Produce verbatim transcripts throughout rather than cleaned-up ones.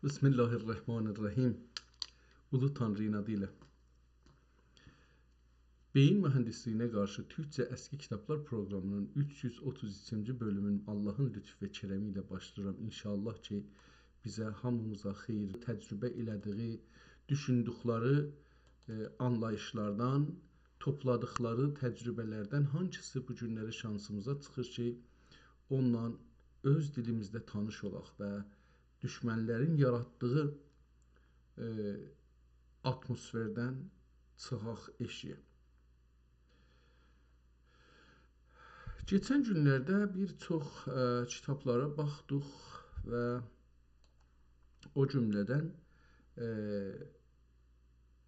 بسم الله الرحمن الرحیم. اولو تانری‌نین آدی ایله. بئیین موهندیسلیگینه قارشی تورکجه اسکی کیتابلار پروقرامی‌نین اوچ یوز اوتوز اوچونجو بؤلومون آللاهین لطف و کرمی ایله باشلاییرام. ان‌شاءالله کی، بیزه، هامیمیزا خئییر، تجربه ائله‌دیگی، دوشوندوکلری، ائ، آنلاییشلاردان، توپلادیقلاری تجربه‌لردن هانسیسی بو گونلری شانسیمیزا چیخیر کی، اونونلا اؤز دیلیمیزده تانیش اولاق و دوشمنلرین یاراتدیغی، ائ، آتموسفردن چیخاق ائشییه. کئچن گونلرده بیر چوخ، ائ، کیتابلارا باخدیق و او جمله‌دن، ائ،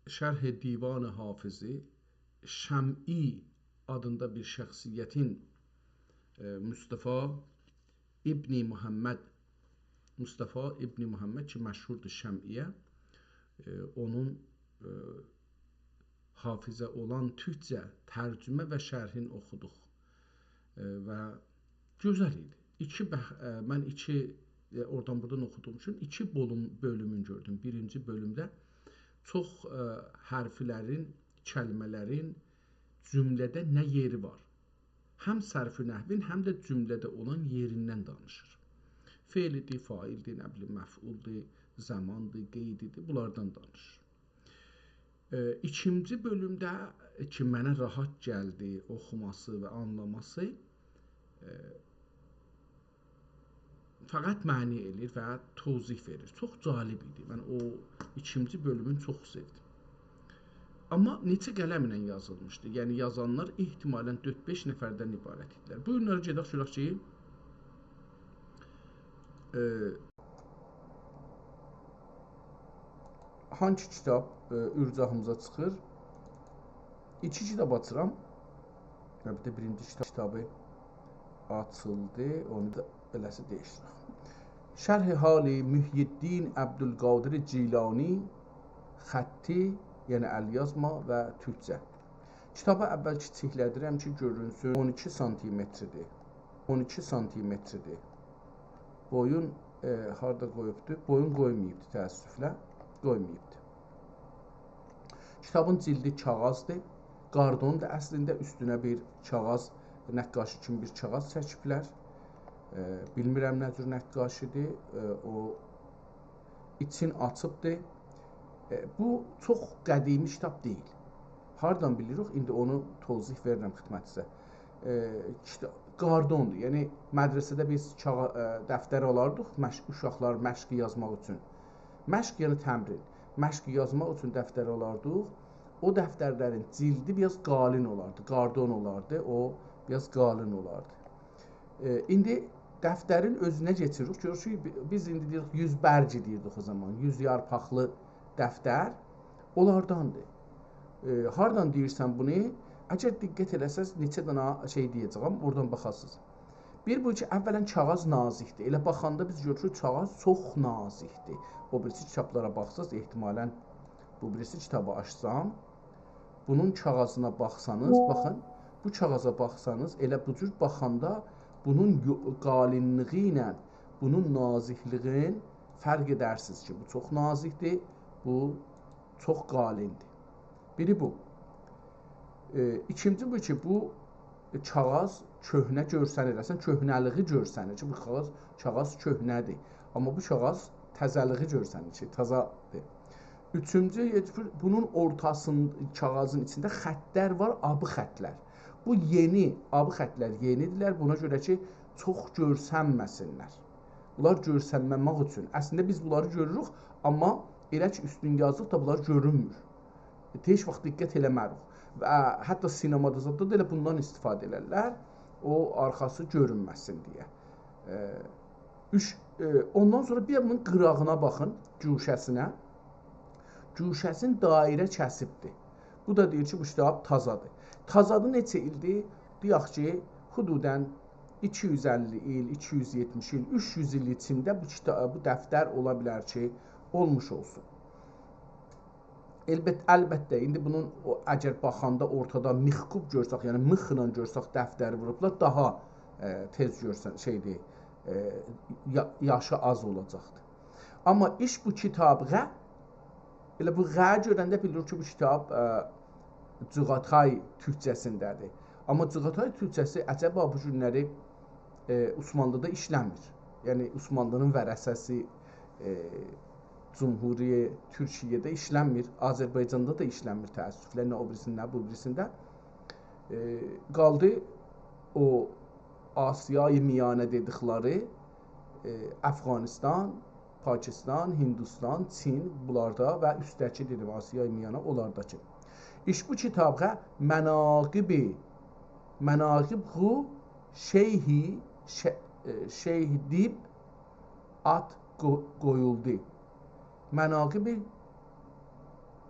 شرح دیوان حافظی شمعی آدیندا بیر شخصیتین، ائ، مصطفی ابن محمد، مصطفی ابن محمد کی، مشهوردور شمعی‌یه، ائ، اونون، ائ، حافظه اولان تورکجه ترجمه و شرحین اوخودوق. ائ، و گؤزل ایدی. ایکی بخ-، ائ، من ایکی، ائ، اورادان بورادان اوخودوغوم اوچون ایکی بؤلوم-، بؤلومون گؤردوم. بیرینجی بؤلومده چوخ، ائ، حرفلرین، کلمه‌لرین جمله‌ده نه یئری وار، هم صرف نحوین، هم ده جمله‌ده اولان یئریندن دانیشیر. فعل‌دیر، فاعل‌دیر، نه بیلیم، مفعول‌دور، زمان‌دیر، قیدی‌دیر، بونلاردان دانیشیر. ائ، ایکینجی بؤلومده کی، منه راحت گلدی اوخوماسی و آنلاماسی، ائ، فقط معنی ائله‌ییر و توضیح وئریر. چوخ جالب ایدی. من او ایکینجی بؤلومون چوخ سئودیم. آمما نئچه قلم ایله یازیلمیشدی. یعنی یازانلار احتمالاً دؤرد-بئش نفردن عبارت ایدیلر. بویورون، گئدک گؤرک کی، ائ، هانسی کیتاب، ائ، اورجاهیمیزا چیخیر؟ ایکی کیتاب آچیرام. البته، بیرینجی کیتاب، کیتابی آچیلدی، اونو دا بئله‌سی دییشدیرک. شرح حال محی‌الدین عبدالقادر جیلانی، خطی، یعنی ال‌یازما و تورکجه. کیتابی اول کیچیکله‌دیرم کی، گؤرونسون. اون ایکی سانتیمتردیر. اون ایکی سانتیمتردیر. بویون، ائ، هاردا قویوبدور؟ بویون قویماییبدی، تأسفله. قویماییبدی. کیتابین جیلدی کاغیذدیر. کاردوندور اصلینده، اوستونه بیر کاغیذ، نقاشی کیمی بیر کاغیذ چکیبلر. ائ، بیلمیرم نه جور نقاشی‌دیر. ائ، او ایچین آچیبدیر. ائ، بو چوخ قدیمی کیتاب دئییل. هاردان بیلیریک؟ ایندی اونو توضیح وئریرم خدمتینیزه. ائ، کیتا-، کاردوندور. یعنی مدرسه‌ده بیز کاغی-، ائ، دفتر آلاردیق، مش-، اوشاقلار مشق یازماق اوچون. مشق، یعنی تمرین. مشق یازماق اوچون دفتر آلاردیق. او دفترلرین جیلدی بیر آز قالین اولاردی، کاردون اولاردی، او بیر آز قالین اولاردی. ائ، ایندی دفترین اؤزونه کئچیریک. گؤروروک کی، بی-، بیز ایندی دئییریک، یوز برگ دئییردیک او زامان. یوز یارپاقلی دفتر اونلارداندیر. ائ، هاردان دئییرسن بونو؟ اگر دقت ائله‌سز، نئچه دنه شئی دئیه‌جه‌یم، اورادان باخاسینیز. بیر بو کی، اولاً کاغیذ نازیکدیر. ائله باخاندا بیز گؤروروک، کاغیذ چوخ نازیکدیر. او بیریسی کیتابلارا باخساز، احتمالاً بو بیریسی کیتابی آچسام، بونون کاغیذینا باخسانیز، باخین، بو کاغیذا باخسانیز، ائله بو جور باخاندا بونون یو-، قالینلیگی ایله بونون نازیکلیگین فرق ائدرسینیز کی، بو چوخ نازیکدیر، بو چوخ قالیندیر. بیری بو. ائ، ایکینجی بو کی، بو کاغیذ کؤهنه گؤرسنیر. اصلاً، کؤهنه‌لیگی گؤرسنیر کی، بو کاغیذ، کاغیذ کؤهنه‌دیر. آمما بو کاغیذ تازه‌لیگی گؤرسنیر کی، تازادیر. اوچونجو، بونون اورتاسین-، کاغیذین ایچینده خطلر وار، آبی خطلر. بو یئنی، آبی خطلر یئنی‌دیرلر. بونا گؤره کی، چوخ گؤرسنمه‌سینلر. بونلار گؤرسنمه‌مک اوچون. اصلینده بیز بونلاری گؤروروک، آمما ائله کی، اوستون یازیلیب دا بونلار گؤرونمور. هئچ واخت دقت ائله‌مه‌ریک. و حتی سینمادا زاددا دا ائله بوندان استفاده ائلرلر. او آرخاسی گؤرونمه‌سین دئیه. ائ، اوچ، ائ، اوندان سونرا بیر بونون قیراغینا باخین، گوشه‌سینه. گوشه‌سین دایره کسیبدیر. بو دا دئییر کی، بو کیتاب تازادیر. تازادی نئچه ایلدیر؟ دئیک کی، حدوداً ایکی یوز اللی ایل، ایکی یوز یئتمیش ایل، اوچ یوز ایل ایچینده بو کیتا-، بو دفتر اولا بیلر کی، اولموش اولسون. البت-، البته، ایندی بونون او، اگر باخاندا اورتادا میخکوب گؤرسک، یعنی میخلا گؤرسک دفتری ووروبلار، داها، ائ، تئز گؤرسن، شئیدیر، ائ، یا-، یاشی آز اولاجاقدیر. آمما ایش بو کیتابغا، ائله بو «غ» گؤرنده بیلیریک کی، بو کیتاب، ائ، جغاتای تورکجه‌سینده‌دیر. آمما جغاتای تورکجه‌سی عجبا بو گونلری، ائ، عثمانلی‌دا ایشلنمیر. یعنی، عثمانلی‌نین ورثه‌سی، ائ، جمهوری تورکیه‌ده ایشلنمیر، آذربایجاندا دا ایشلنمیر تأسفله، نه او بیریسینده، نه بو بیریسینده. ائ، قالدی او آسیای میانه دئدیکلری، ائ، افغانستان، پاکستان، هندوستان، چین، بونلاردا و اوستده‌کی، دئدیم، آسیای میانه، اونلارداکی. ایش بو کیتابغا مناقب، مناقب خو شیخی، شه-، ائ، شیخ دئییب آد قو-، قویولدو. مناقب،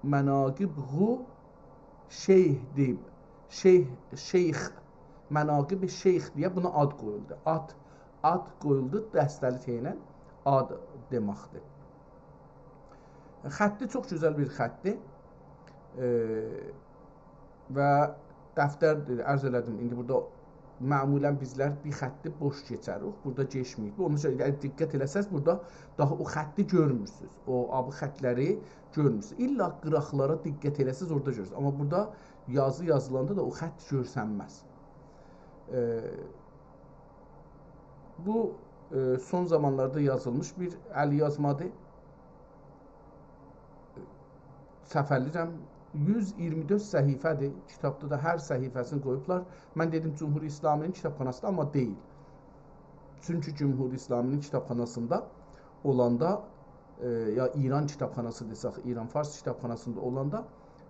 مناقب خو شیخ دئییب، شیخ، شیخ، مناقب شیخ دئیه بونا آد قویولدو. آد، آد قویولدو، دسته‌لی ت ایله آد دئمکدیر. خطی چوخ گؤزل بیر خطدیر. ائ، و دفتر، عرض ائله‌دیم، ایندی بورادا معمولاً بیزلر بیر خطی بوش کئچریک، بورادا کئچمه‌ییب. اونا گؤره، اگر دقت ائله‌سز، بورادا داها او خطی گؤرمورسونوز. او آبی خطلری گؤرمورسونوز. الّا قیراقلارا دقت ائله‌سز، اورادا گؤرورسونوز. آمما بورادا یازی یازیلاندا دا او خط گؤرسنمز. ائ، بو، ائ، سون زامانلاردا یازیلمیش بیر ال‌یازمادیر. سهو ائله‌میرم، یوز ایگیرمی دؤرد صفحه‌دیر. کیتابدا دا هر صفحه‌سینی قویوبلار. من دئدیم، جمهوری اسلامی‌نین کیتابخاناسی‌دیر، آمما دئییل. چونکی جمهوری اسلامی‌نین کیتابخاناسیندا اولاندا، ائ، یا ایران کیتابخاناسی دئسک، ایران فارس کیتابخاناسیندا اولاندا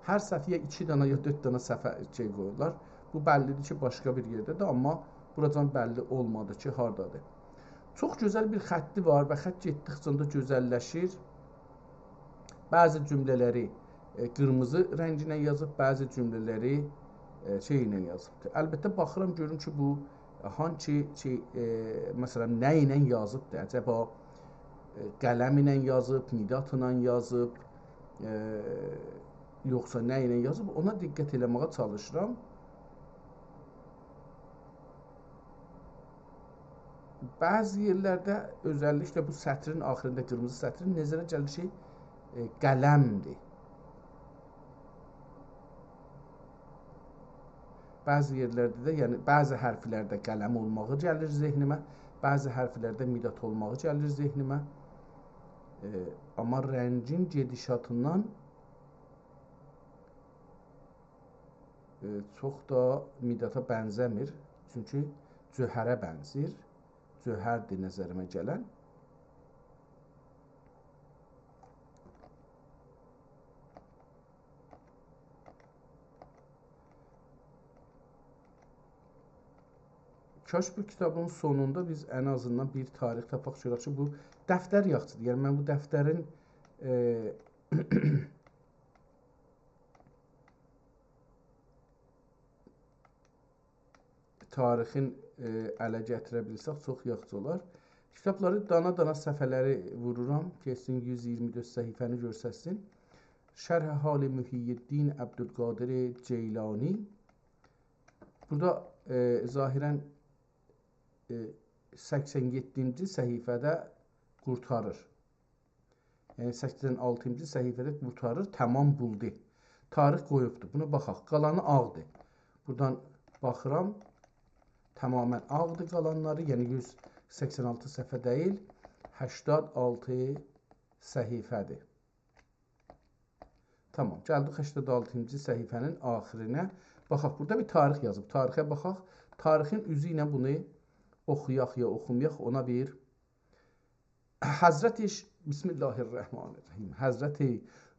هر صفحه‌یه ایکی دنه یا دؤرد دنه صفحه شئی قویورلار. بو بللی‌دیر کی، باشقا بیر یئرده‌دیر، آمما بوراجان بللی اولمادی کی، هاردادیر. چوخ گؤزل بیر خطی وار و خط گئتدیکجه ده گؤزللشیر. بعضی جمله‌لری، ائ، قیرمیزی رنگینن یازیب، بعضی جمله‌لری، ائ، شئی ایله یازیبدیر. البته، باخیرام، گؤروم کی، بو هانسی شئی، ائ، مثلاً، نه ایله یازیبدیر؟ عجبا، ائ، قلم ایله یازیب، مداد ایله یازیب، ائ، یوخسا نه ایله یازیب؟ اونا دقت ائله‌مه‌یه چالیشیرام. بعضی یئرلرده، اؤزللیکله بو سطرین آخیریندا، قیرمیزی سطرین نظره گلیر کی، ائ، قلمدیر. بعضی یئرلرده ده، یعنی بعضی حرفلرده قلم اولماغی گلیر ذهنیمه، بعضی حرفلرده مداد اولماغی گلیر ذهنیمه. ائ، آمما رنگین گئدیشاتیندان، ائ، چوخ دا مدادا بنزه‌میر. چونکی جوهره بنزیر. جوهردیر نظریمه گلن. کاش بو کیتابین سونوندا بیز ان آزیندان بیر تاریخ تاپاق، گؤرک کی، بو دفتر یاخشیدیر. یعنی، من بو دفترین، ائ، تاریخین، ائ، اله گتیره بیلسک، چوخ یاخشی اولار. کیتابلاری دانا-دانا صفحه‌لری وورورام کی، سیزین یوز ایگیرمی دؤرد صفحه‌نی گؤرستسین. شرح حال محی‌الدین عبدالقادر جیلانی. بورادا، ائ، ظاهراً، ائ، سکسن یئددینجی صفحه‌ده قورتاریر. یعنی، سکسن آلتینجی صفحه‌ده قورتاریر، تمام بولدو. تاریخ قویوبدور. بونا باخاق. قالانی آغدیر. بورادان باخیرام. تماماً آغدیر قالانلاری. یعنی، یوز سکسن آلتی صفحه دئییل، هشتاد آلتی صفحه‌دیر. تمام. گلدیک هشتاد آلتینجی صفحه‌نین آخیرینه. باخاق، بورادا بیر تاریخ یازیب. تاریخه باخاق. تاریخین اوزو ایله بونو اوخویاق یا اوخومایاق، اونا بیر حضرت ش-، بسم الله الرحمن الرحیم. حضرت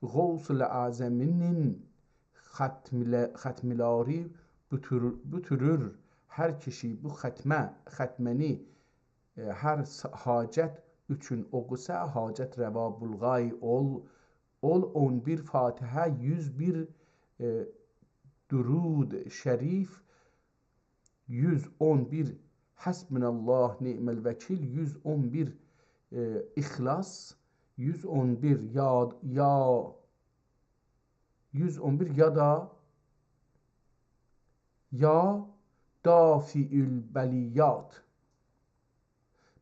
غوث الاعظمینین ختمله-، ختملری بوتور-، بوتورور. هر کیشی بو ختمه، ختمه‌نی، ائ، هر س-، حاجت اوچون اوخوسا، حاجت روا بولغای اول، اول اون بیر فاتحه، یوز بیر، ائ، درود شریف، یوز اون بیر حسبنا الله نعم الوکیل، یوز اون بیر، ائ، اخلاص، یوز اون بیر یا، یا، یوز اون بیر یا دا، یا دافع البلیات.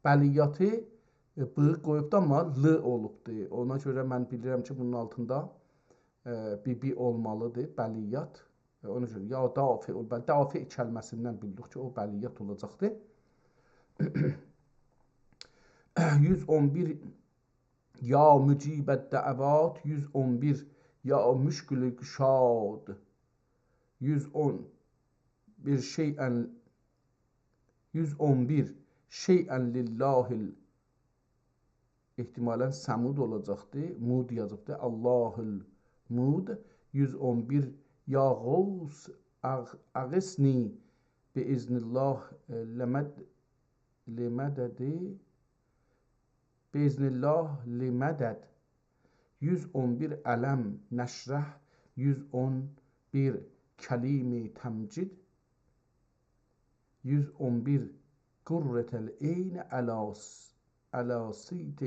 بلیاتی ائ، ب قویوبدو، آمما ل اولوبدو. اونا گؤره من بیلیرم کی، بونون آلتیندا، ائ، بیر ب اولمالیدیر، بلیات. ائ، اونا گؤره یا دافع، بلی، دافع کلمه‌سیندن بیلدیک کی، او بلیات اولاجاقدیر. یوز اون بیر، یا مجیب الدعوات، یوز اون بیر، یا مشکل گشاد، یوز اون بیر، شیئا، یوز اون بیر، شیئا لله ال-، احتمالاً صمود اولاجاقدی، مود یازیبدی، الله المود، یوز اون بیر، یا غوث اغ-، اغثنی باذن الله، ائ، لمد-، لمددی، باذن الله لمدد، یوز اون بیر، الم نشرح، یوز اون بیر، کلیم تمجید، یوز اون بیر، قرة العین علی س-، علی صیت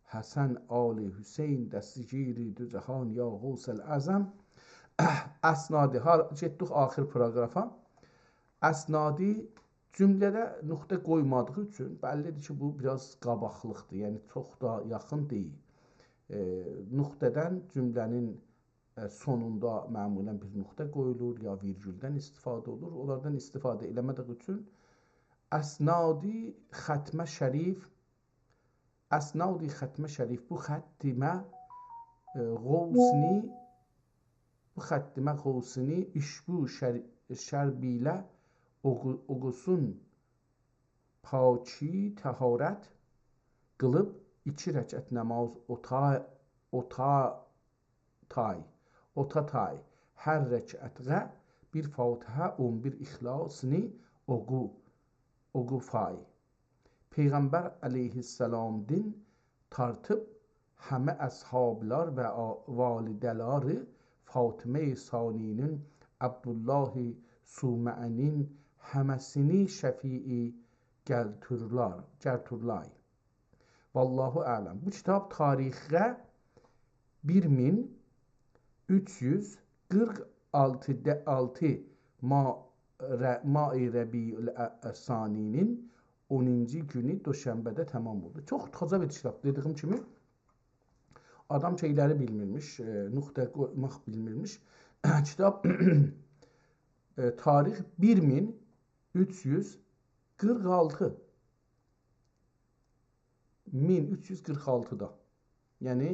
حسن آل حسین، دستگیر دو جهان یا غوث الاعظم. اسنادی، ها، گئتدیک آخر پاراگرافا. اسنادی جمله‌ده نقطه قویمادیغی اوچون بللیدیر کی، بو بیر آز قاباقلیقدیر، یعنی چوخ دا یاخین دئییل. ائ، نقطه‌دن جمله‌نین، ائ، سونوندا معمولاً بیر نقطه قویولور، یا ویرگولدن استفاده اولور. اونلاردان استفاده ائله‌مه‌دیک اوچون اسنادی ختمه شریف، اسنادی ختمه شریف، بو ختمه، ائ، غوثنی، بو ختمه غوثنی، عشق و شر-، شربیله، اوقو-، اوقوسون پاکی، طهارت قیلیب، ایکی رکعت نماز اوتا-، اوتا-، تای، اوتا تای، هر رکعتغه بیر فاتحه، اون بیر اخلاصنی اوقو، اوقو فای. پیغمبر علیه السلامدن تارتیب همه اصحابلار و آ-، والده‌لری، فاطمه ثانی‌نین، عبدالله صومعه‌نین، همه‌سینی شفیع گلتورلار، گلتورلای. والله اعلم. بو کیتاب تاریخه بیر مین اوچ یوز قیرخ آلتی ده-، آلتی ما-، ر-، ماه ربیع الثانی‌نین اونونجو گونو دوشنبه‌ده تمام اولدو. چوخ تازا بیر کیتاب، دئدیگیم کیمی، آدام شئیلری بیلمیرمیش، ائ، نقطه قویماق بیلمیرمیش. کیتاب، ائ، تاریخ بیر مین اوچ یوز قیرخ آلتی. مین اوچ یوز قیرخ آلتیدا. یعنی،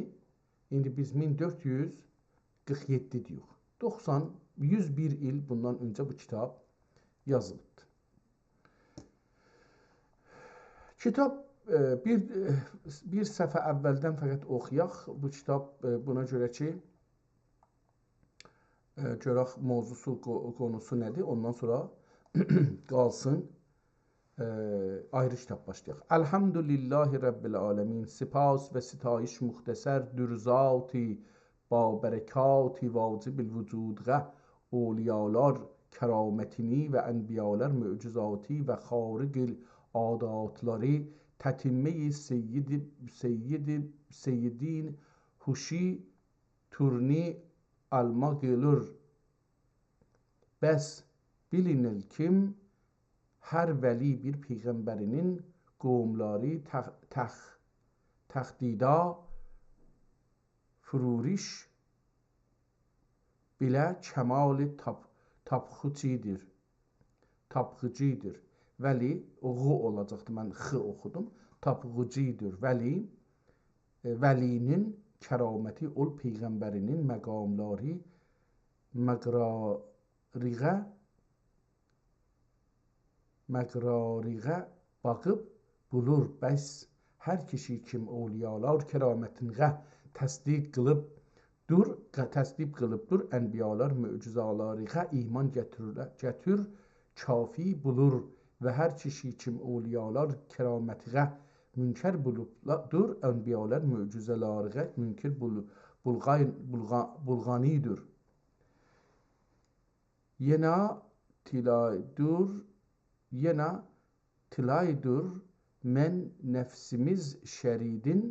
ایندی بیز مین دؤرد یوز قیرخ یئددی دئییک. دوخسان، یوز بیر ایل بوندان اؤنجه بو کیتاب یازیلیبدیر. کیتاب، ائ، بیر، ائ، بیر صفحه اولدن فقط اوخویاق. بو کیتاب، ائ، بونا گؤره کی، ائ، گؤرک موضوعسو، قو-، قونوسو نه‌دیر، اوندان سونرا قالسین، ائ، آیری کیتاب باشلایاق. الحمد لله رب العالمین. سپاس و ستایش مختصر دور ذاتی با برکاتی واجب الوجودغه، اولیالار کرامتینی و انبیالار معجزاتی و خارق العاداتلاری، تتمه‌ی سید، سید، سیدین هوشی تورنی آلما قیلیر. بس بیلینیر کیم، هر ولی بیر پیغمبرینین قوملاری تخ-، تخ-، تخدیدا فروریش بیله کمال تاپ-، تاپخوجیدیر. تاپخوجیدیر. ولی، او غو اولاجاقدی، من خ اوخودوم. تاپخوجیدیر. ولی، ائ، ولی‌نین کرامتی اول پیغمبرینین مقاملاری مقراریغه، مقراریغه باخیب بولور. بس هر کیشی کیم اولیالار کرامتینغه تصدیق قیلیب دور، ق-، تصدیق قیلیب دور، انبیالار معجزالاریغه ایمان گتیرله-، گتیر کافی بولور. و هر کیشی کیم اولیالار کرامتیغه منکر بولوبلا-، دور، انبیالار معجزالاریغه منکر بول-، بولغای-، بولغا-، بولغانیدیر. یئنه تیلایدور، یئنه تیلایدور، من نفسیمیز شریدین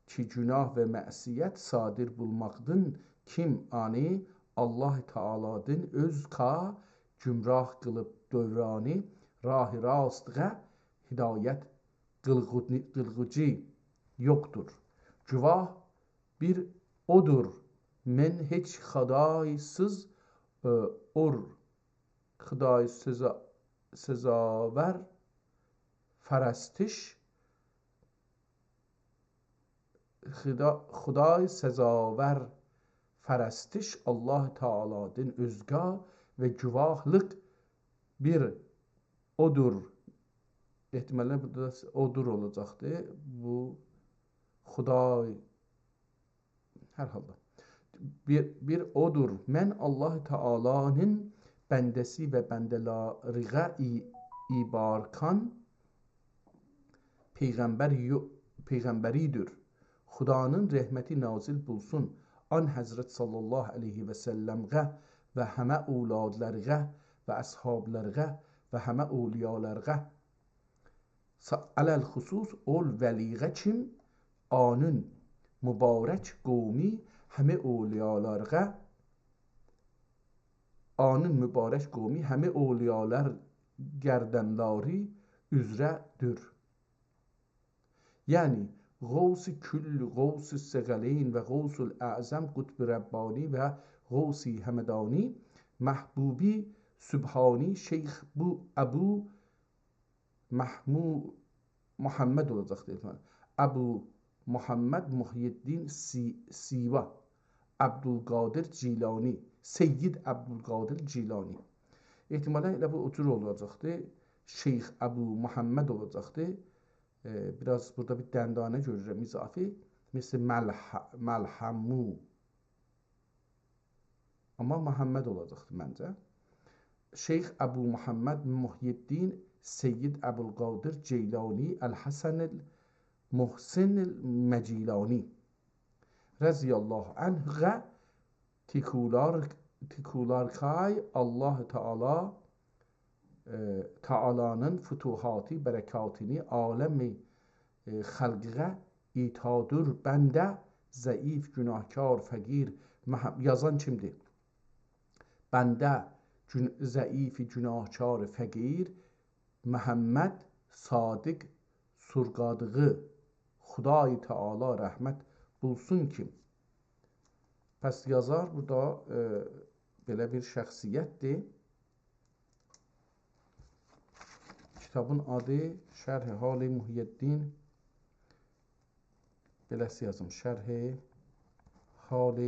کی، گوناه و معصیت صادر بولماقدین کیم آنی الله تعالادین اؤز کا گمراه قیلیب دورانی راه راستغه هدایت قیلغودی-، قیلغوجی یوخدور. گواه بیر اودور، من هئچ خدایسیز، ائ، اور، خدای سزا-، سزاور فرستش، خدا-، خدای سزاور فرستش الله تعالادان اؤزگه و گواهلیق بیر اودور. احتمالاً بورادا اودور اولاجاقدی. بو خدای، هر حالدا. بیر، بیر اودور. من الله تعالانین بنده‌سی و بنده‌لریغه ای-، ایبارکان پیغمبر یو-، پیغمبریدیر. خدانین رحمتی نازل بولسون آن حضرت صلی الله علیه و سلمغه و همه اولادلارغا و اصحابلارغا و همه اولیالارغا. سا-، علی الخصوص اول ولیغه کیم آنین مبارک قومی همه اولیالارغا، آنین مبارک قومی همه اولیالار گردنلاری اوزره‌دیر. یعنی غوث کل، غوث ثقلین و غوث الاعظم قطب ربانی و غوث همدانی محبوبی سبحانی شیخ بو ابو محمو-، محمد اولاجاقدی، احتمالاً. ابو محمد محی‌الدین سی-، سیوا، عبدالقادر جیلانی، سید عبدالقادر جیلانی. احتمالاً ائله بو او جور اولاجاقدی. شیخ ابو محمد اولاجاقدی. ائ، بیر آز بورادا بیر دندانه گؤرورم اضافی. مثل ملح-، ملحمو. آمما محمد اولاجاقدی منجه. شیخ ابو محمد محی‌الدین سید ابوالقادر جیلانی الحسن المحسن المجیلانی رضی الله عنه تکولار-، تکولارکای الله تعالی، ائ، تعالانین فتوحاتی، برکاتینی عالم، ائ، خلقیغه ایتادور بنده، ضعیف، گوناهکار، فقیر، مح-، یازان کیمدیر؟ بنده، گون-، ضعیف، گوناهکار، فقیر، محمد صادق سورقادیغی، خدای تعالی رحمت بولسون کیم. پس یازار بورادا، ائ، بئله بیر شخصیتدیر. کیتابین آدی شرح حال محی‌الدین، بئله‌سی یازیم، شرح حال،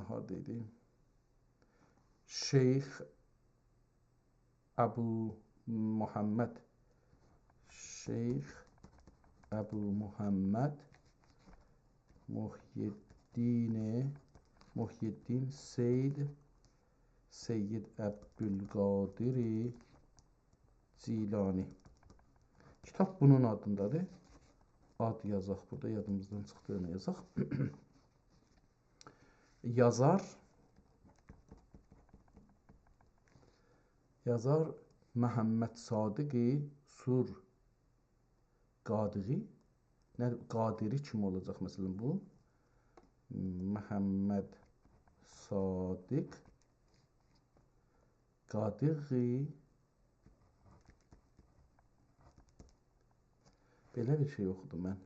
هاردایدی؟ شیخ ابو محمد، شیخ ابو محمد محی‌الدین، محی‌الدین سید، سید عبدالقادر جیلانی. کیتاب بونون آدیندادیر. آد یازاق بورادا، یادیمیزدان چیخدی، اونو یازاق. یازار، یازار محمد صادق سورقادیغی. نه، قادری کیم اولاجاق، مثلا، بو؟ محمد صادق قادیغی. بئله بیر شئی اوخودوم من.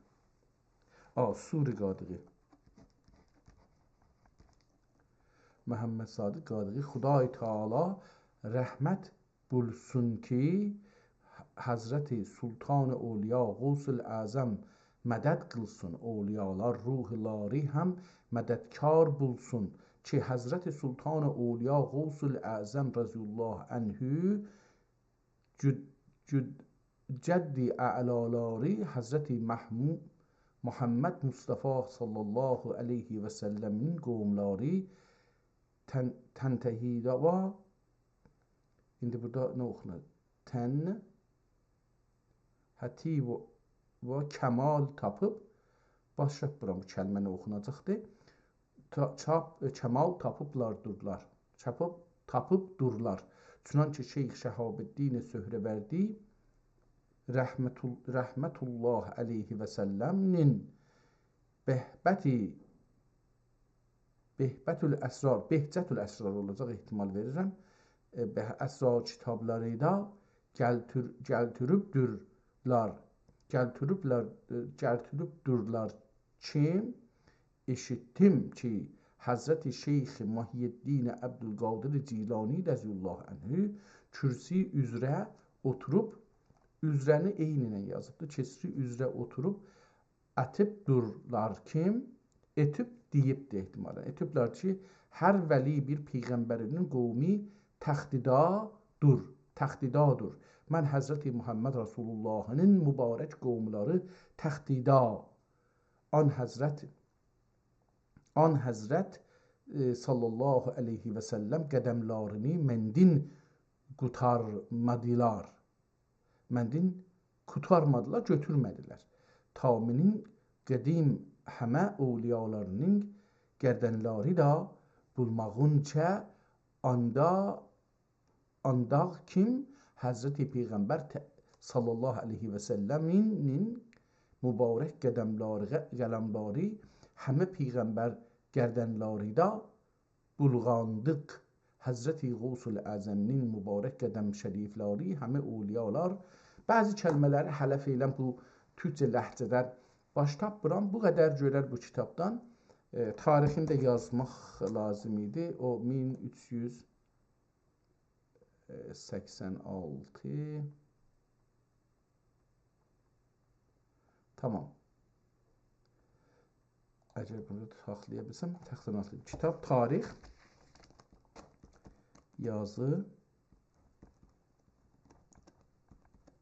آ، سورقادیغی. محمد صادق قادیغی، خدای تعالی رحمت بولسون کی، حضرت سلطان اولیا غوث الاعظم مدد قیلسین، اولیالار روحلاری هم مددکار بولسون کی، حضرت سلطان اولیا غوث الاعظم رضی الله عنه، جد، جد، جد اعلالاری حضرت محمو-، محمد مصطفی صلی الله علیه و سلمین قوملاری تن-، تنتهی دوا، ایندی بورادا نه اوخونور؟ تن، هتی و، و کمال تاپیب، باشلاییب بورا بو کلمه نه اوخوناجاقدی؟ تا-، چاپ، ائ، کمال تاپیبلاردیرلار. چاپیب، تاپیبدیرلار. چونانچه شیخ شهاب‌الدین سهروردی رحمت ال-، رحمت الله علیه و سلمین بهبتی، بهبت الاسرار، بهجت الاسرار اولاجاق، احتمال وئریرم. ائ، به-، اسرار کیتابلاری دا گلتیر-، گلتیریبدیر. لار، گلتیریبلر، ائ، گلتیریبدورلر کی، ائشیتدیم کی، حضرت شیخ محی‌الدین عبدالقادر جیلانی رضی الله عنه کرسی اوزره اوتوروب، اوزره‌نی عینینن یازیبدی، کرسی اوزره اوتوروب، اتیبدورلار کی، اتیب دئییبدی احتمالاً. اتیبلر کی، هر ولی بیر پیغمبرینین قومو تختیدادور، تختیدادور. من حضرت محمد رسول اللهین مبارک قوملاری تختیدا. آن حضرت، آن حضرت، ائ، صلی الله علیه و سلم قدملرینی مندین قوتارمادیلار. مندین قوتارمادیلار، گؤتورمه‌دیلر. تا منین قدیم همه اولیالارینین گردنلری ده بولماغینجا آندا، آنداغ کیم حضرت پیغمبر ته-، صلی الله علیه و سلمین مبارک قدملری، قلملری همه پیغمبر گردنلری ده بولغاندیق حضرت غوث الاعظمین مبارک قدم شریفلری، همه اولیالار. بعضی کلمه‌لری هله فعلاً بو تورکجه لهجه‌دن باش تاپمیرام. بو قدر گؤرر بو کیتابدان. ائ، تاریخینی ده یازماق لازیم ایدی. او مین اوچ یوز سکسن آلتی. تامام. اگر بونو ساخلایا بیلسم، تختین آلتی. کیتاب، تاریخ، یازی،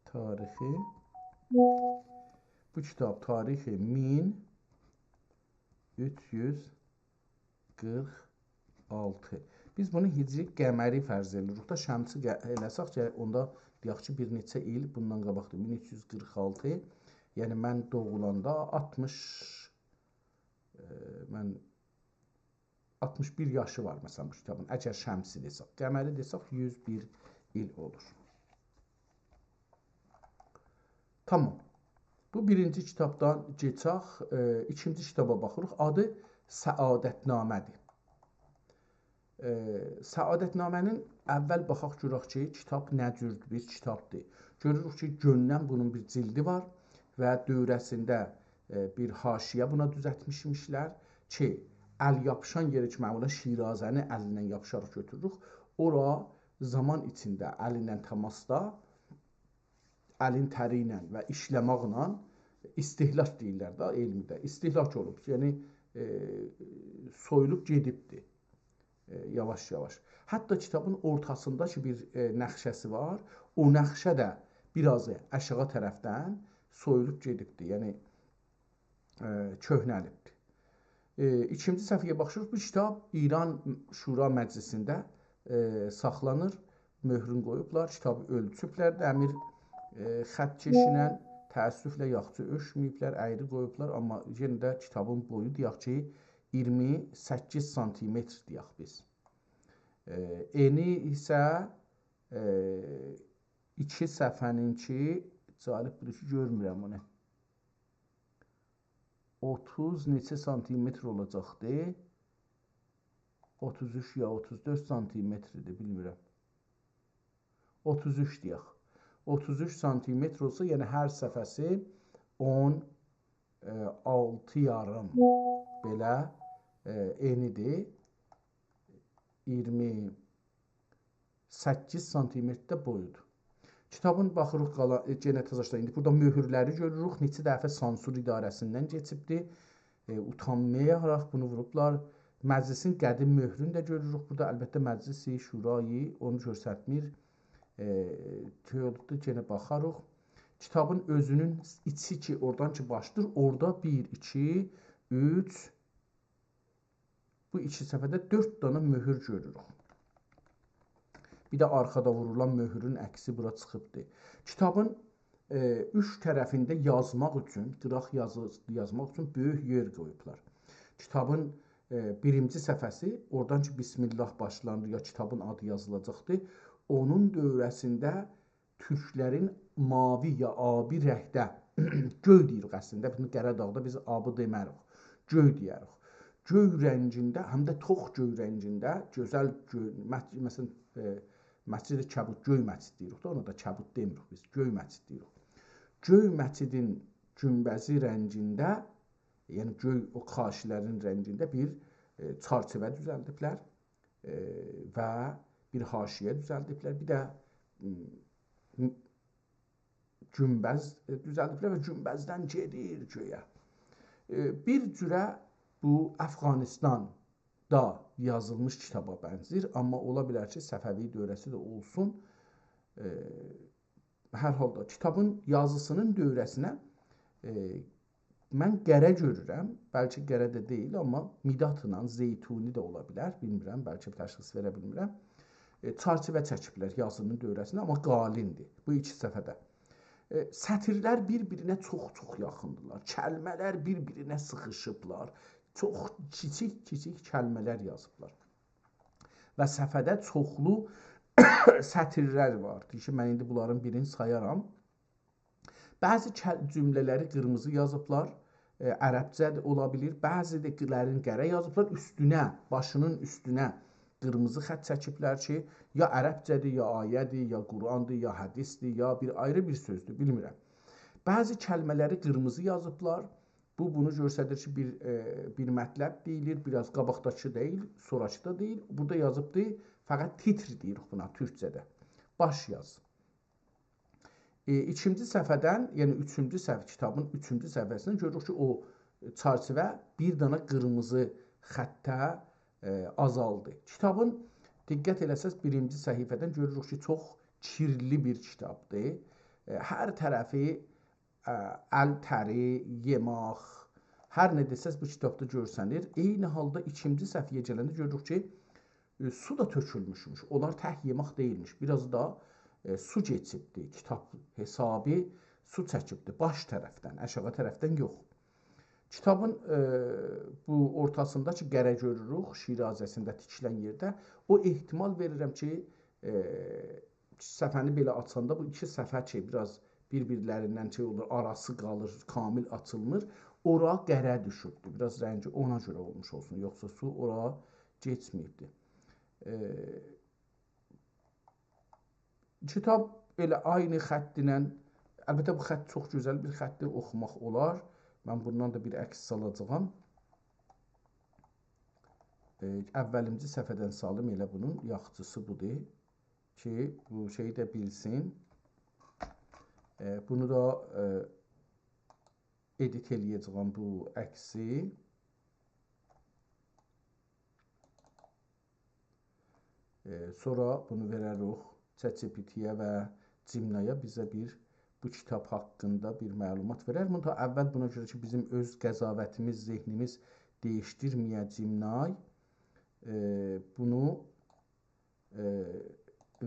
تاریخی. بو کیتاب تاریخی مین اوچ یوز قیرخ آلتی. بیز بونو هجری قمری فرض ائدیریک دا، شمسی قه-، ائله‌سک، گرک اوندا دئیک کی، بیر نئچه ایل بوندان قاباقدیر، مین اوچ یوز قیرخ آلتی. یعنی، من دوغولاندا آلتمیش، ائ، من آلتمیش بیر یاشی وار، مثلاً، بو کیتابین، اگر شمسی دئسک. قمری دئسک، یوز بیر ایل اولور. تامام. بو بیرینجی کیتابدان کئچک، ائ، ایکینجی کیتابا باخیریق. آدی سعادت‌نامه‌دیر. ائ، سعادت‌نامه‌نین اول باخاق گؤرک کی، کیتاب نه جور بیر کیتابدیر. گؤروروک کی، گؤندن بونون بیر جلدی وار و دؤوره‌سینده، ائ، بیر حاشیه بونا دوزلتمیشمیشلر کی، ال یاپیشان یئری کی، معمولاً شیرازه‌نی الیندن یاپیشاراق گؤتوروروک. اورا زامان ایچینده الیندن تماسدا الین تری ایله و ایشله‌مکله استهلاک دئییرلر ده علمیده. استهلاک اولوب، یعنی، ائ، سویولوب گئدیبدی، ائ، یاواش-یاواش. حتی کیتابین اورتاسیندا کی بیر، ائ، نقشه‌سی وار، او نقشه ده بیر آز آشاغی طرفدن سویولوب گئدیبدی. یعنی، ائ، کؤهنه‌لیبدیر. ائ، ایکینجی صفحه‌یه باخیریق. بو کیتاب ایران شورا مجلسینده، ائ، ساخلانیر. مؤهرون قویوبلار، کیتابی اؤلچوبلر دمیر، ائ، خط‌کش ایله. تأسفله یاخشی اؤلچمه‌ییبلر، اَیری قویوبلار، آمما یئنه ده کیتابین بویو، دئیک کی، اییرمی سککیز سانتیمتر دئیک بیز. ائ، انی ایسه، ائ، ایکی صفحه‌نینکی، جالب بودور کی، گؤرمورم اونو. اوتوز نئچه سانتیمتر اولاجاقدی؟ اوتوز اوچ یا اوتوز دؤرد سانتیمتر ایدی، بیلمیرم. اوتوز اوچ دئیک. اوتوز اوچ سانتیمتر اولسا، یعنی هر صفحه‌سی اون، ائ، آلتی یاریم بئله، ائ، ائنیدیر. اییرمی سککیز سانتیمتر ده بویودور. کیتابین باخیریق قالا-، ائ، یئنه تزاشدا. ایندی بورادا مؤهورلری گؤروروک. نئچه دفعه سانسور اداره‌سیندن کئچیبدی. ائ، اوتانمایاراق بونو ووروبلار. مجلسین قدیم مؤهرونو ده گؤروروک بورادا. البته، مجلس شورایی اونو گؤسترمیر. ائ، تئوریکده یئنه باخاریق. کیتابین اؤزونون ایچی کی، اورادان کی باشلاییر، اورادا بیر، ایکی، اوچ، بو ایکی صفحه‌ده دؤرد دنه مؤهور گؤروروک. بیر ده آرخادا وورولان مؤهورون عکسی بورا چیخیبدی. کیتابین، ائ، اوچ طرفینده یازماق اوچون، قیراق یازی یازماق اوچون بؤیوک یئر قویوبلار. کیتابین، ائ، بیرینجی صفحه‌سی، اورادان کی بسم‌الله باشلانیر، یا کیتابین آدی یازیلاجاقدی، اونون دؤوره‌سینده تورکلرین ماوی یا آبی رنگده، گؤی دئییریک اصلینده، بونو قاراداغدا بیز آبی دئمه‌ریک، گؤی دئیه‌ریک. گؤی رنگینده، هم ده توخ گؤی رنگینده، گؤزل گؤی، مس-، مثلاً، ائ، مسجد کبود، گؤی مسجد دئییریک ده، اونا دا کبود دئمیریک بیز، گؤی مسجد دئییریک. گؤی مسجدین گونبزی رنگینده، یعنی گؤی او کاشی‌لرین رنگینده بیر، ائ، چرچیوه دوزلدیبلر، ائ، و بیر حاشیه دوزلدیبلر. بیر ده، م، گونبز، ائ، دوزلدیبلر و گونبزدن گئدیر گؤیه. ائ، بیر جوره بو افغانستاندا یازیلمیش کیتابا بنزیر، آمما اولا بیلر کی، صفوی دؤوره‌سی ده اولسون. ائ، هر حالدا کیتابین یازیسینین دؤوره‌سینه، ائ، من قره گؤرورم، بلکه قره ده دئییل، آمما مدادلا زیتونی ده اولا بیلر، بیلمیرم، بلکه تشخیص وئره بیلمیرم. ائ، چرچیوه چکیبلر یازی‌نین دؤوره‌سینه، آمما قالیندیر. بو ایکی صفحه‌ده. ائ، سطیرلر بیر-بیرینه چوخ-چوخ یاخیندیلار. کلمه‌لر بیر-بیرینه سیخیشیبلار. چوخ کیچیک-کیچیک کلمه‌لر یازیبلار. و صفحه‌ده چوخلو سطیرلر وار. دئییر کی، من ایندی بونلارین بیرینی سایارام. بعضی کل-، جمله‌لری قیرمیزی یازیبلار، ائ، عربجه ده اولا بیلیر. بعضی‌لرین قره یازیبلار، اوستونه، باشی‌نین اوستونه قیرمیزی خط چکیبلر کی، یا عربجه‌دیر، یا آیه‌دیر، یا قرآندیر، یا حدیثدیر، یا بیر آیری بیر سؤزدور، بیلمیرم. بعضی کلمه‌لری قیرمیزی یازیبلار. بو، بونو گؤستریر کی، بیر، ائ، بیر مطلب دئییلیر، بیر آز قاباقداکی دئییل، سونراکی دا دئییل. بورادا یازیبدی، فقط تیتر دئییریک بونا تورکجه‌ده. باش یازی. ائ، ایکینجی صفحه‌دن، یعنی اوچونجو صفحه، کیتابین اوچونجو صفحه‌سینده گؤروروک کی، او چرچیوه بیر دنه قیرمیزی خطه، ائ، آزالدی. کیتابین، دقت ائله‌سز، بیرینجی صفحه‌دن گؤروروک کی، چوخ کیرلی بیر کیتابدیر. ائ، هر طرفی، ائ، ال تری، یئماق، هر نه دئسز بو کیتابدا گؤرسنیر. عینی حالدا ایکینجی صفحه‌یه گلنده گؤروروک کی، ائ، سو دا تؤکولموشموش. اونلار تک یئماق دئییلمیش. بیر آز دا، ائ، سو کئچیبدی. کیتاب حسابی سو چکیبدی. باش طرفدن، آشاغی طرفدن یوخ. کیتابین، ائ، بو اورتاسیندا کی، قره گؤروروک، شیرازه‌سینده تیکیلن یئرده. او احتمال وئریرم کی، ائ، صفحه‌نی بئله آچاندا بو ایکی صفحه کی، بیر آز بیر-بیرلریندن شئی اولور، آراسی قالیر، کامل آچیلمیر. اورا قره دوشوبدور. بیر آز رنگی اونا گؤره اولموش اولسون. یوخسا سو اورا کئچمه‌ییبدیر. ائ، کیتاب ائله عینی خط ایله، البته بو خط چوخ گؤزل بیر خطدیر، اوخوماق اولار. من بوندان دا بیر عکس سالاجاغام. ائ، اولینجی صفحه‌دن سالیم، ائله بونون یاخچیسی بودور کی، بو شئیی ده بیلسین. ائ، بونو دا، ائ، ادیت ائله‌یه‌جه‌یم بو عکسی. ائ، سونرا بونو وئرریک ChatGPT-یه و Gemini-یا بیزه بیر بو کیتاب حاقیندا بیر معلومات وئرر. بونو دا اول بونا گؤره کی، بیزیم اؤز قضاوتیمیز، ذهنیمیز دییشدیرمه‌یه Gemini، ائ، بونو، ائ،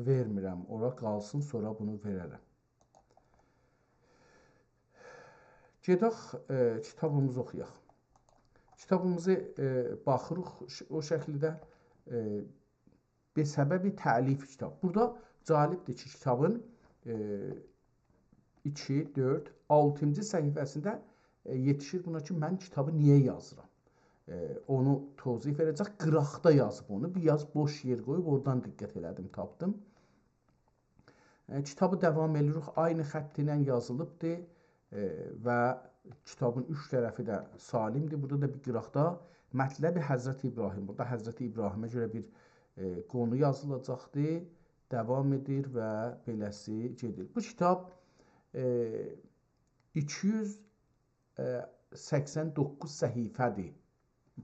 وئرمیرم. اورا قالسین، سونرا بونو وئررم. گئدک، ائ، کیتابیمیزی اوخویاق. کیتابیمیزی، ائ، باخیریق ش-، او شکیلده، ائ، به سبب تألیف کیتاب. بورادا جالبدیر کی، کیتابین، ائ، ایکی، دؤرد، آلتینجی صفحه‌سینده، ائ، یئتیشیر بونا کی، من کیتابی نییه یازیرام؟ ائ، اونو توضیح وئره‌جک. قیراقدا یازیب اونو. بیر آز بوش یئر قویوب، اورادان دقت ائله‌دیم، تاپدیم. ائ، کیتابی داوام ائله‌ییریک. عینی خط ایله یازیلیبدیر، ائ، و کیتابین اوچ طرفی ده سالیمدیر. بورادا دا بیر قیراقدا مطلب حضرت ابراهیم. بورادا حضرت ابراهیمه گؤره بیر، ائ، قونو یازیلاجاقدیر. داوام ائدیر و بئله‌سی گئدیر. بو کیتاب، ائ، ایکی یوز ائ، سکسن دوققوز صفحه‌دیر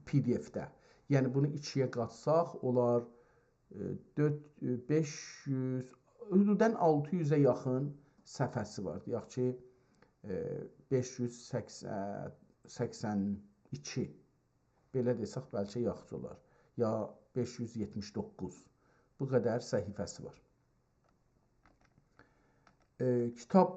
PDF-ده. یعنی بونو ایکی‌یه قاتساق، اولار، ائ، دؤرد، ائ، بئش یوز، حدوداً آلتی یوزه یاخین صفحه‌سی وار. دئیک کی، ائ، بئش یوز سکسن، سکسن ایکی. بئله دئسک، بلکه یاخشی اولار. یا بئش یوز یئتمیش دوققوز. بو قدر صفحه‌سی وار. ائ، کیتاب،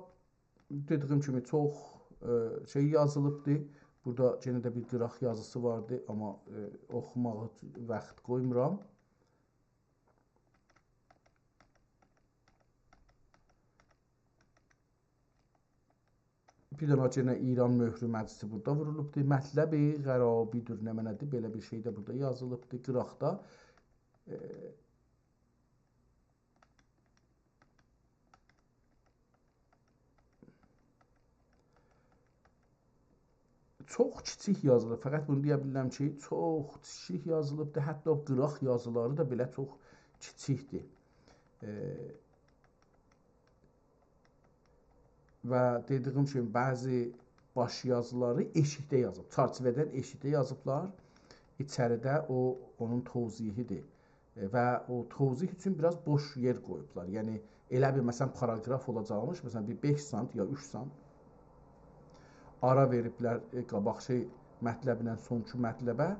دئدیییم کیمی، چوخ، ائ، شئی یازیلیبدی. بورادا یئنه ده بیر قیراق یازیسی واردی، آمما، ائ، اوخوماغا واخت قویمورام. بیر دنه یئنه ایران مؤهرو مجلسی بورادا وورولوبدور. مطلب غرابی‌دیر، نمنه‌دیر؟ بئله بیر شئی ده بورادا یازیلیبدیر. قیراقدا، ائ، چوخ کیچیک یازیلیب. فقط بونو دئیه بیلیرم کی، چوخ کیچیک یازیلیبدیر. حتی او قیراق یازیلاری دا بئله چوخ کیچیکدیر. ائ، و دئدیگیم کیمی، بعضی باش یازیلاری ائشیکده یازیب، چرچیوه‌دن ائشیکده یازیبلار. ایچریده او، اونون توضیحیدیر. ائ، و او توضیح اوچون بیر آز بوش یئر قویوبلار. یعنی، ائله بیر، مثلا، پاراگراف اولاجاقمیش، مثلا، بیر بئش سانت یا اوچ سانت آرا وئریبلر، ائ، قاباقکی مطلبله سونکی مطلبه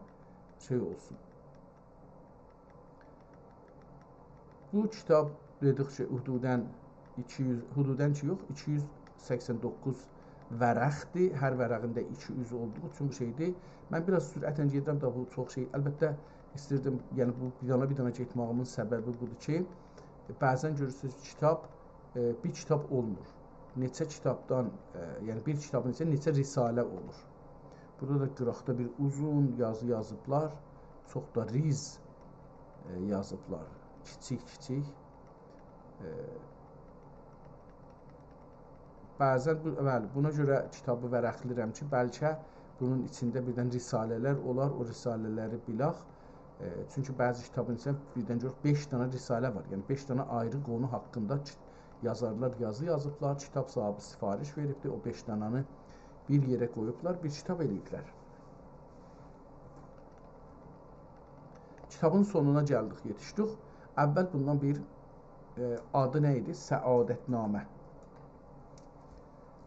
شئی اولسون. بو کیتاب، دئدیک کی، حدوداً ایکی یوز، حدوداً کی یوخ، ایکی یوز سکسن دوققوز ورقدیر. هر ورقین ده ایکی یوز اولدوغو اوچون بو شئیدیر. من بیر آز سرعتله گئدیرم دا، بو چوخ شئی. البته، ایستیردیم، یعنی بو بیر دانا بیر دانا گئتمه‌ییمین سببی بودور کی، بعضاً گؤرورسونوز، کیتاب، ائ، بیر کیتاب اولمور. نئچه کیتابدان، ائ، یعنی بیر کیتابین ایچینده نئچه رساله اولور. بورادا دا قیراقدا بیر اوزون یازی یازیبلار. چوخ دا ریز، ائ، یازیبلار. کیچیک-کیچیک. ائ، بعضاً بو، بلی، بونا گؤره کیتابی ورقله‌ییرم کی، بلکه بونون ایچینده بیردن رساله‌لر اولار، او رساله‌لری بیلک. ائ، چونکی بعضی کیتابین ایچینده بیردن گؤروروک بئش دانا رساله وار. یعنی بئش دانا آیری قونو حاقیندا کی-، یازارلار یازی یازیبلار، کیتاب صاحیبی سفارش وئریبدیر، او بئش دانانی بیر یئره قویوبلار، بیر کیتاب ائله‌ییبلر. کیتابین سونونا گلدیک، یئتیشدیک. اول بوندان بیر، ائ، آدی نه ایدی؟ سعادت‌نامه.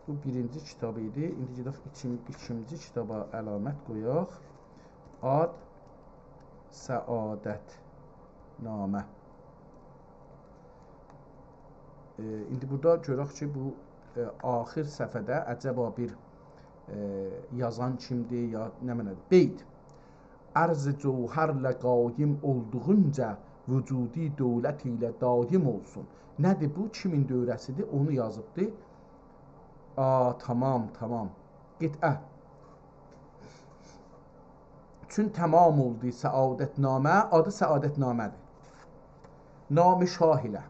بو بیرینجی کیتاب ایدی. ایندی گئدک ایکین-، ایکینجی کیتابا علامت قویاق. آد سعادت‌نامه. ائ، ایندی بورادا گؤرک کی، بو، ائ، آخر صفحه‌ده عجبا بیر، ائ، یازان کیمدیر، یا نمنه‌دیر؟ بئیت. «عرض جوهر له قایم اولدوغونجا، وجودی دولت ایله دایم اولسون.» نه‌دیر بو؟ کیمین دؤوره‌سیدیر، اونو یازیبدی. آ، تامام، تامام. قطعه. چون تمام اولدو سعادت‌نامه، آدی سعادت‌نامه‌دیر. نام شاه ایله.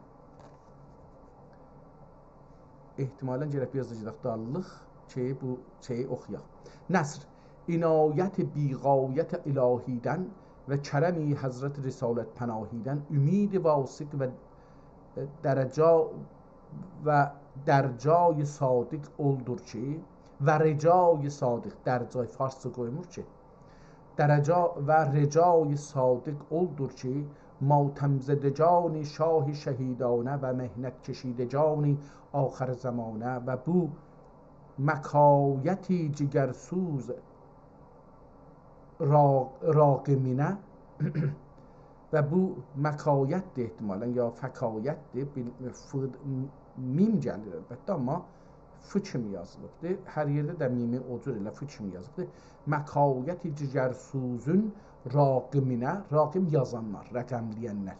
احتمالاً گرک بیر آز دا گئدک دالیلیق کی، بو شئیی اوخویاق. نصر. عنایت بی‌غایت الهی‌دن و کرم حضرت رسالت‌پناهی‌دن امید واثق و درجا-، و درجای صادق اولدور کی، و رجای صادق، درجای فارسجا قویمور کی، درجا و رجای صادق اولدور کی، ماتم‌زدگان شاه شهیدانه و محنت‌کشیدگان آخر زمانه و بو مکایت جگرسوز را-، راقمینه و بو مکایت‌دیر احتمالاً، یا فکایت‌دیر، بیل-، ف-، میم گلیر البته، آمما ف کیمی یازیلیبدیر. هر یئرده ده میمی او جور ائله ف کیمی یازیلیبدیر. مکایت جگرسوزون راقمینه، راقم یازانلار، رقم‌له‌ینلر.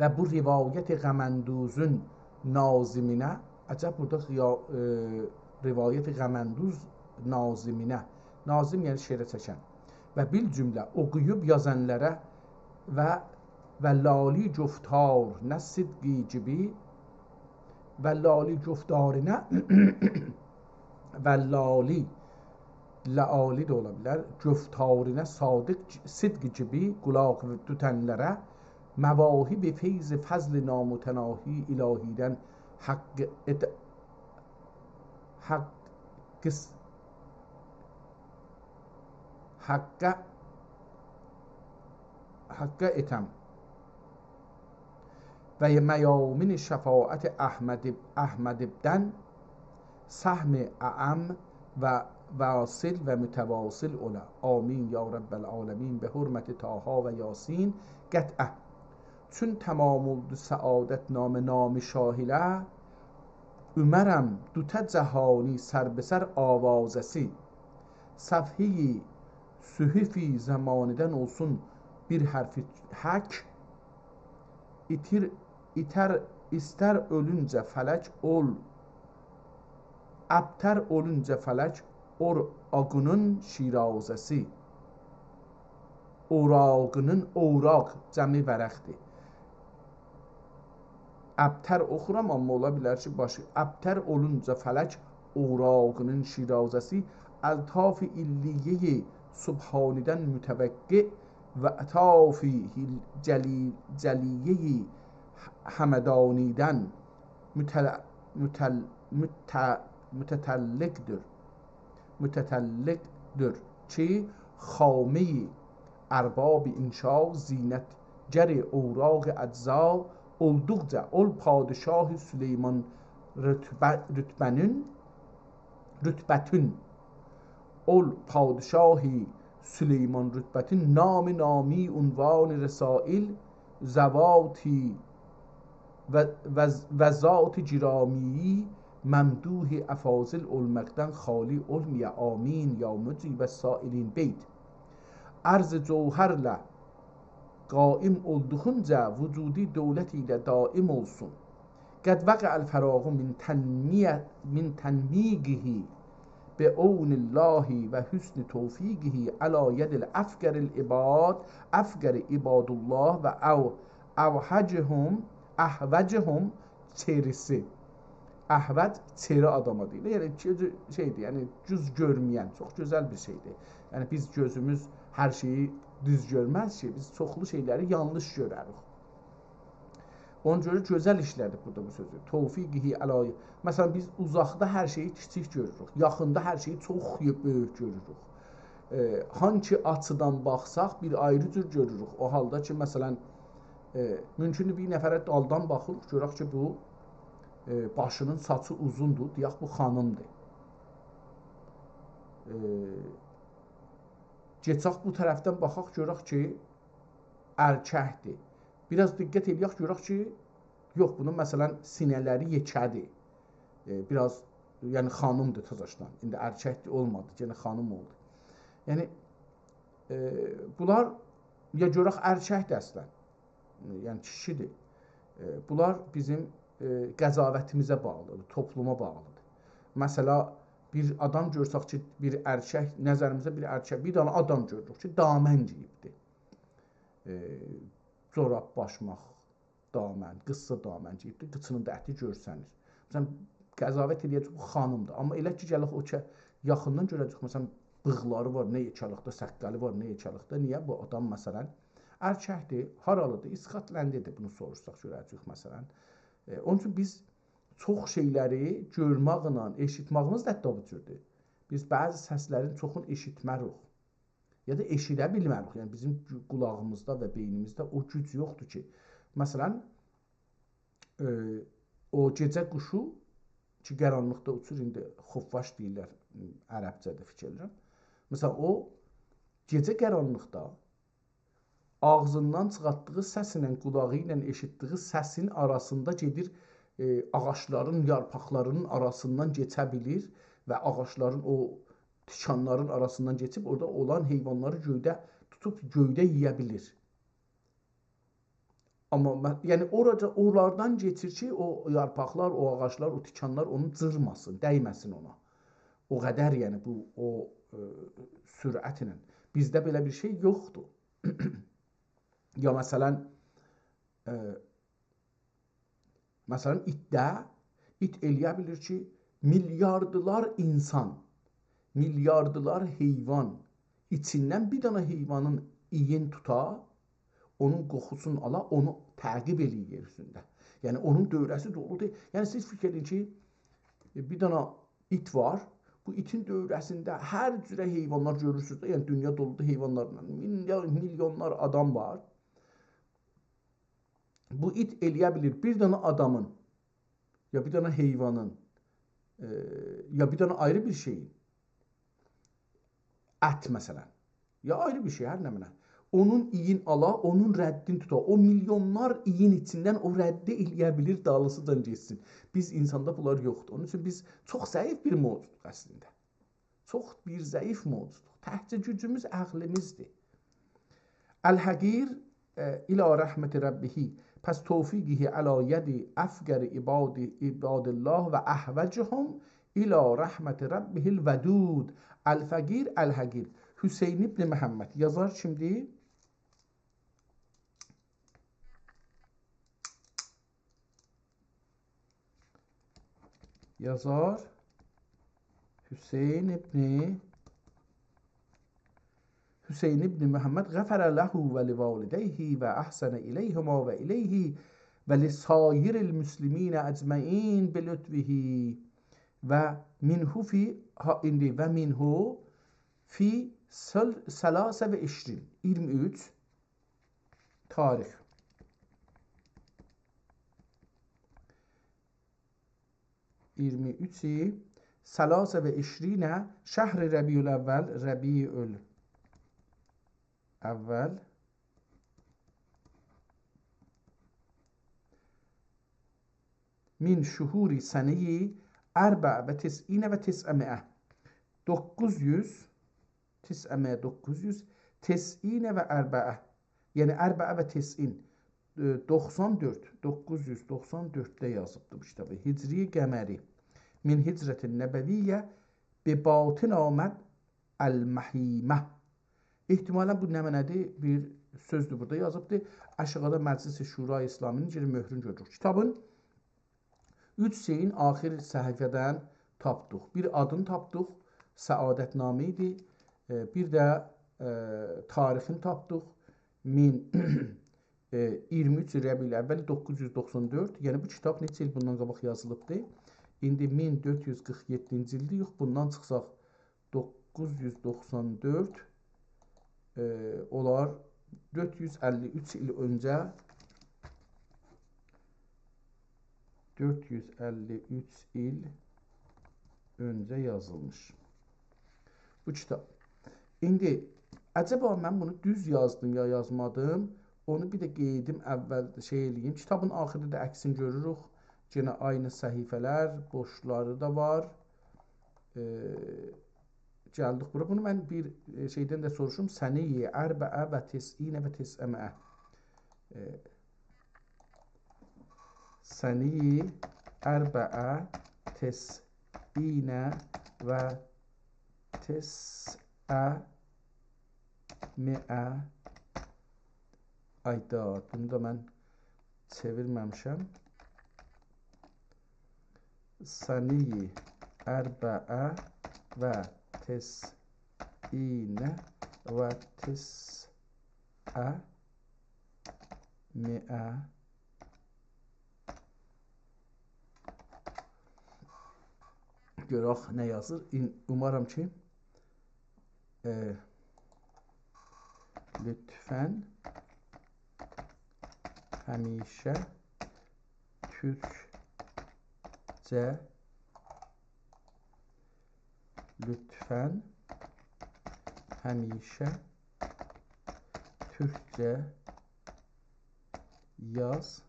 و بو روایت غم‌اندوزون ناظمینه، عجب بورادا یا-، ائ، روایت غم‌اندوز ناظمینه، ناظم یعنی شعره چکن، و بالجمله اوخویوب یازانلارا و، و لالی گفتار نه صدقی کیمی، و لالی گفتارینه و لالی، لعالی ده اولا بیلر، گفتارینه صادق، صدقی کیمی قولاق توتانلارا مواهب فیض فضل نامتناهی الهی‌دن حق ات-، حق قس-، حقه، حقه ائتم. و میامن شفاعت احمد، احمدیبدن سهم اعم و واصل و متواصل اولا. آمین یا رب العالمین، به حرمت طه و یاسین. قطعه. چون تمام اولدو سعادت‌نامه نام شاه ایله، اومرم دوتا جهانی سر به سر آوازه‌سی. صفحه‌ی صحف زمانی‌دن اولسون بیر حرف حق، ایتیر، ایتر، ایستر اؤلونجه فلک اول، ابتر اولونجا فلک اوراقینین شیرازه‌سی. اوراقینین، اوراق جمع ورق‌دیر. ابتر اوخورام، آمما اولا بیلر کی، باشی، ابتر اولونجا فلک اوراقینین شیرازه‌سی، الطاف علیهٔ سبحانی‌دن متوقع و اطاف جلی-، جلیهٔ همدانی‌دن متل-، متل-، مت-، متتعلق‌دیر. متتعلق‌دیر کی، خامهٔ ارباب انشا، زینتگر اوراق اجزا اولدوقجا، اول پادشاه سلیمان رتبه-، رتبه‌نین، رتبتون، اول پادشاه سلیمان رتبتون، نام نامی عنوان رسائل، ذواتی و، و، و ذات گرامی‌ای ممدوح افاضل اولماقدان خالی اولمایا، آمین یا مجیب السائلین. بیت. عرض جوهرله قایم اولدوغونجا، وجودی دولت ایله دایم اولسون. قد وقع الفراغ من تنمی-، من تنمیقه بعون الله و حسن توفیقه علی ید الافقر العباد، افقر عباد الله و او-، اوهجهم، احوجهم چریسی. احوج چری آداما دئییلیر. یعنی کی، شئی‌دیر، یعنی دوز گؤرمه‌ین، چوخ گؤزل بیر شئی‌دیر. یعنی بیز گؤزوموز هر شئیی دوز گؤرمز کی، بیز چوخلو شئی‌لری یانلیش گؤرریک. اونا گؤره گؤزل ایشله‌دیب بورادا بو سؤزو. توفیقه علی. مثلا، بیز اوزاقدا هر شئیی کیچیک گؤروروک، یاخیندا هر شئیی چوخ بؤیوک گؤروروک. ائ، هانسی آچیدان باخساق، بیر آیری جور گؤروروک. او حالدا کی، مثلا، ائ، مومکوندور بیر نفره دالدان باخیریق، گؤرک کی، بو، ائ، باشینین ساچی اوزوندور، دئیک، بو خانیمدیر. ائ، گئچک بو طرفدن باخاق، گؤرک کی، ارککدیر. بیر آز دقت ائله‌یک، گؤرک کی، یوخ، بونون، مثلا، سینه‌لری یئکه‌دیر. ائ، بیر آز، یعنی، خانیمدیر تازاشدان. ایندی ارککدیر، اولمادی، یئنه خانیم اولدو. یعنی، ائ، بونلار یا گؤرک ارککدیر اصلا، یعنی کیشی‌دیر. ائ، بونلار بیزیم، ائ، قضاوتیمیزه باغلی‌دیر، توپلوما باغلی‌دیر. مثلا، بیر آدام گؤرسک کی، بیر ارکک، نظریمیزده بیر ارکک، بیر دنه آدام گؤروروک کی، دامن گئییبدیر. ائ، جوراب، باشماق، دامن، قیسا دامن گئییبدیر، قیچینین دا اتی گؤرسنیر. مثلا، قضاوت ائله‌یه‌جک، بو خانیمدیر. آمما ائله کی، گلک او کی، یاخیندان گؤره‌جک، مثلا، بیغلاری وار، نه یئکه‌لیکده، ساققالی وار، نه یئکه‌لیکده. نییه؟ بو آدام، مثلا، ارککدیر، هارالی‌دیر، اسکاتلندی‌دیر، بونو سوروشساق گؤره‌جک، مثلا. ائ، اونون اوچون بیز چوخ شئی‌لری گؤرمکله، ائشیتمه‌ییمیز ده حتی بو جوردور. بیز بعضی سسلرین چوخونو ائشیتمه‌ریک. یا دا ائشیده بیلمه‌ریک. یعنی بیزیم گو-، قولاغیمیزدا و بئینیمیزده او گوج یوخدور کی، مثلا، ائ، او گئجه قوشو کی، قارانلیقدا اوچور، ایندی خفاش دئییرلر، م، عربجه‌ده فیکیر ائدیرم. مثلا، او گئجه قارانلیقدا آغزیندان چیخارتدیغی سسله، قولاغی ایله ائشیتدیگی سسین آراسیندا گئدیر، ائ، آغاجلارین یارپاقلارینین آراسیندان کئچه بیلیر و آغاجلارین او تیکانلارین آراسیندان کئچیب اورادا اولان حیوانلاری گؤیده توتوب گؤیده یئیه بیلیر. آمما من، یعنی اورادا، اونلاردان کئچیر کی، او یارپاقلار، او آغاجلار، او تیکانلار اونو جیرماسین، دیمه‌سین اونا. او قدر، یعنی بو، او، ائ، سرعتله. بیزده بئله بیر شئی یوخدور. یا مثلا، ائ، مثلا، ایتده، ایت ائله‌یه بیلیر کی، میلیاردلار اینسان، میلیاردلار حیوان ایچیندن بیر دنه حیوانین اییین توتا، اونون قوخوسونو آلا، اونو تعقیب ائله‌یه یئر اوستونده. یعنی، اونون دؤوره‌سی دولودور. یعنی، سیز فیکیر ائدین کی، بیر دنه ایت وار، بو ایتین دؤوره‌سینده هر جوره حیوانلار گؤرورسونوز ده، یعنی، دونیا دولودور حیوانلارلا، میلیار-، میلیونلار آدام وار. بو ایت ائله‌یه بیلیر بیر دنه آدامین، یا بیر دنه حیوانین، ائ، یا بیر دنه آیری بیر شئیین، ات مثلا، یا آیری بیر شئی، هر نمنه، اونون اییین آلا، اونون ردین توتا، او میلیونلار اییین ایچیندن او ردی ائله‌یه بیلیر، دالیسیجان گئتسین. بیز اینساندا بونلار یوخدور. اونون اوچون بیز چوخ ضعیف بیر موجودوق اصلینده. چوخ بیر ضعیف موجودوق. تکجه گوجوموز عقلیمیزدیر. الحقیر، ائ، الی رحمة ربه. پس توفیقه علی ید افقر عباد، عباد الله و احوجهم الی رحمة ربه الودود. الفقیر، الحقیر. حسین ابن محمد. یازار کیمدیر؟ یازار حسین ابن حسین ابن محمد غفر له ولوالديه وأحسن إليهما وإليه ولسائر المسلمين أجمعين بلطفه ومنه في، ها، ایندی ومنه في سل-، ثلاثة وعشرين، اییرمی اوچ تاریخ. اییرمی اوچ، ثلاثة وعشرين شهر ربيع الأول، ربيع الأول، من شهور سنة أربع وتسعين وتسعمائة. دوققوز یوز، تسعمائة، دوققوز یوز، تسعين وأربع، یعنی أربع وتسعين، ائ، دوخسان دؤرد، دوققوز یوز دوخسان دؤردده یازیبدی بو کیتابی. هجری قمری. من هجرة النبوية، به باطن آمد المهيمة. احتمالاً بو نمنه‌دیر؟ بیر سؤزدور بورادا یازیبدی. آشاغیدا مجلس شورای اسلامی‌نین یئری مؤهرون گؤروروک. کیتابین اوچ شئیین آخر صفحه‌دن تاپدیق. بیر آدین تاپدیق، سعادت‌نامه ایدی. ائ، بیر ده، ائ، تاریخین تاپدیق. مین، ائ، اییرمی اوچ ربیع الاول دوققوز یوز دوخسان دؤرد. یعنی بو کیتاب نئچه ایل بوندان قاباق یازیلیبدی؟ ایندی مین دؤرد یوز قیرخ یئددینجی ایلدیر. یوخ، بوندان چیخساق، دوققوز یوز دوخسان دؤرد، ائ، اولار دؤرد یوز اللی اوچ ایل اؤنجه، دؤرد یوز اللی اوچ ایل اؤنجه یازیلمیش بو کیتاب. ایندی، عجبا من بونو دوز یازدیم یا یازمادیم؟ اونو بیر ده قئییدیم، اول شئی ائله‌ییم. کیتابین آخیریندا دا عکسینی گؤروروک. یئنه عینی صفحه‌لر، بوشلاری دا وار. ائ، گلدیک بورا. بونو من بیر، ائ، شئیدن ده سوروشوم. سنة أربع وتسعين وتسعمائة. ائ، سنة أربع وتسعين وتسعمائة. آی دا، بونو دا من چئویرمه‌میشم. سنة أربع وتسعين وتسعمائة. گؤرک نه یازیر. این، اومارام کی، ائ، لطفاً همیشه تورکجه، لطفاً همیشه تورکجه یاز،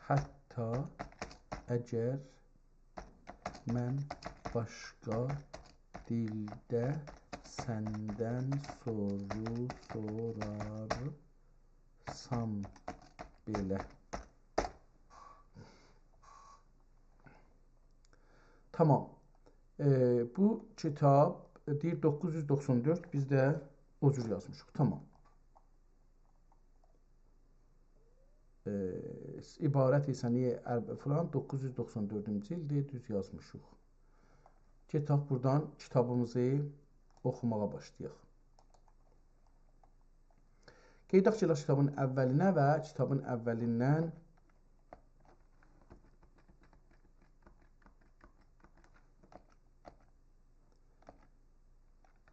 حتی اگر من باشقا دیلده سندن سورو سورارسام بئله. تامام. ائ، بو کیتاب، ائ، دئییر دوققوز یوز دوخسان دؤرد، بیز ده او جور یازمیشیق. تامام. ائ، عبارت سنه ارب-، فلان، دوققوز یوز دوخسان دؤردونجو ایلدیر، دوز یازمیشیق. گئدک بورادان کیتابیمیزی اوخوماغا باشلایاق. قئییدک کی، کیتابین اولینه و کیتابین اولیندن،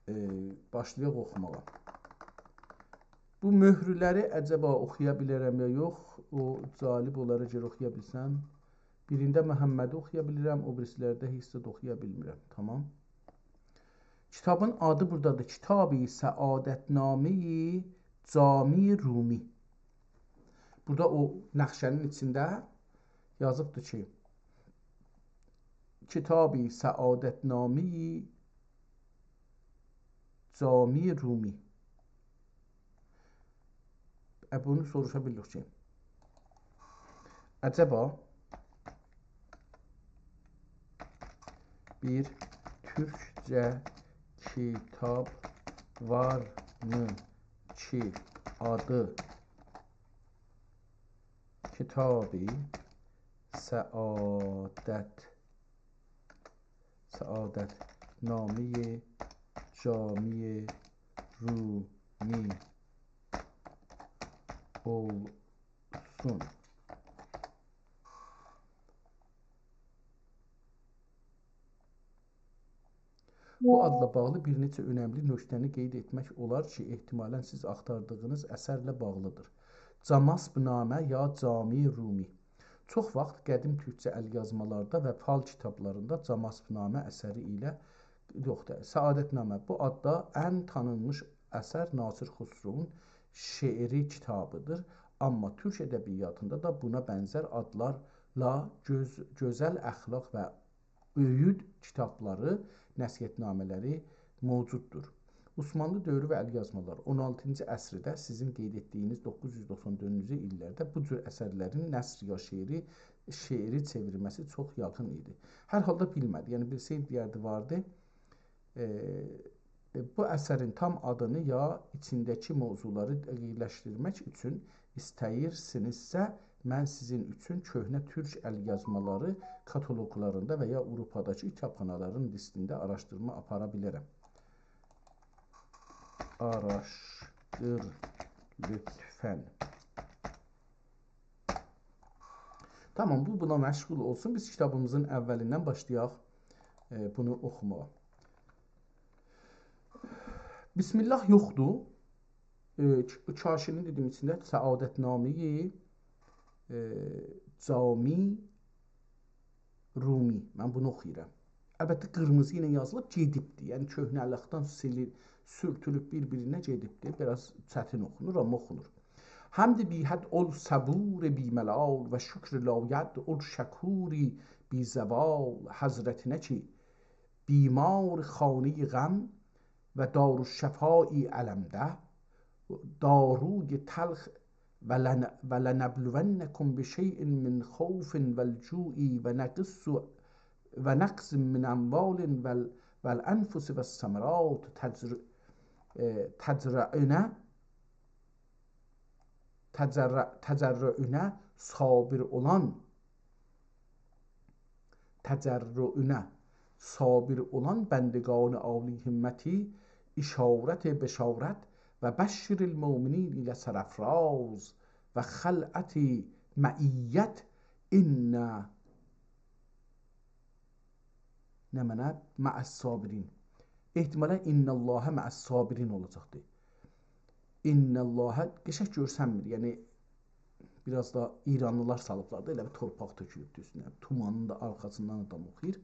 ائ، باشلایاق اوخوماغا. بو مؤهرولری عجبا اوخویا بیلرم یا یوخ؟ او جالب اولار اگر اوخویا بیلسم. بیرینده محمدی اوخویا بیلیرم، او بیریسی‌لرده هئچ ده اوخویا بیلمیرم. تامام. کیتابین آدی بورادادیر. کتاب سعادت‌نامهٔ جامی رومی. بورادا او نقشه‌نین ایچینده یازیبدیر کی، کتاب سعادت‌نامهٔ جامی رومی. ائ، بونو سوروشا بیلیریک کی، عجبا بیر تورکجه کیتاب وارمی کی، آدی کتاب سعادت، سعادت‌نامهٔ جامی رومی اولسون. بو آدلا باغلی بیر نئچه اؤنملی نکته‌نی قید ائتمک اولار کی، احتمالاً سیز آختاردیغینیز اثرله باغلیدیر. جاماسب‌نامه یا جامی رومی. چوخ واخت قدیم تورکجه ال‌یازمالاردا و فال کیتابلاریندا جاماسب‌نامه اثری ایله، یوخ دا، سعادت‌نامه، بو آددا ان تانینمیش اثر ناصر خسروون شعری کیتابیدیر. آمما تورک ادبیاتیندا دا بونا بنزر آدلارلا گؤز-، گؤزل اخلاق و اؤیود کیتابلاری، نصیحت‌نامه‌لری موجوددور. عثمانلی دؤورو و ال‌یازمالار اون آلتینجی عصرده، سیزین قید ائتدیگینیز دوققوز یوز دوخسان دؤردونجو ایللرده بو جور اثرلرین نثر یا شعری، شعری چئویرمه‌سی چوخ یاخین ایدی. هر حالدا بیلمه‌دی. یعنی، بیلسه‌یدی، دئیردی، واردی. ائ، ائ، بو اثرین تام آدینی یا ایچینده‌کی موضوعلاری دقیقلشدیرمک اوچون ایسته‌ییرسینیزسه، من سیزین اوچون کؤهنه تورک ال‌یازمالاری کاتالوقلاریندا و یا آوروپاداکی کیتابخانالارین لیستینده آراشدیرما آپارا بیلرم. آراشدیر لطفاً. تامام، بو بونا مشغول اولسون. بیز کیتابیمیزین اولیندن باشلایاق، ائ، بونو اوخوماغا. بسم‌الله یوخدور. ائ، ک-، کاشی‌نین، دئدیم، ایچینده سعادت‌نامه‌ی، ائ، جامی رومی. من بونو اوخویورام. البته، قیرمیزی ایله یازیلیب، گئدیبدی. یعنی، کؤهنه‌لیکدن سیلیب، سورتولوب بیر-بیرینه گئدیبدی. بیر آز چتین اوخونور، آمما اوخونور. حمد بی‌حد اول صبور بی‌ملال و شکر لایحد اول شکور بی‌زوال حضرتینه کی، بیمار خانهٔ غم و دارالشفایی علمده، داروی تلخ و لن-، و لنبلونکم بشیء من خوف والجوع و نقص، و نقص من اموال وال-، والانفس والثمرات تجر-، ائ، تجرعونه، تجرع-، تجرعونه صابر اولان، تجرعونه صابر اولان بندگان عالی‌همتی اشارت بشارت و بشر المؤمنین ایله سرافراز و خلعت معیت ان نمنه؟ مع الصابرین. احتمالاً «ان الله مع الصابرین» اولاجاقدی. «ان الله» قشنگ گؤرسنمیر. یعنی، بیر آز دا ایرانلیلار سالیبلار دا، ائله بیر تورپاق تؤکولوبدور اوستونه. تومانین دا آرخاسیندان آدام اوخویور.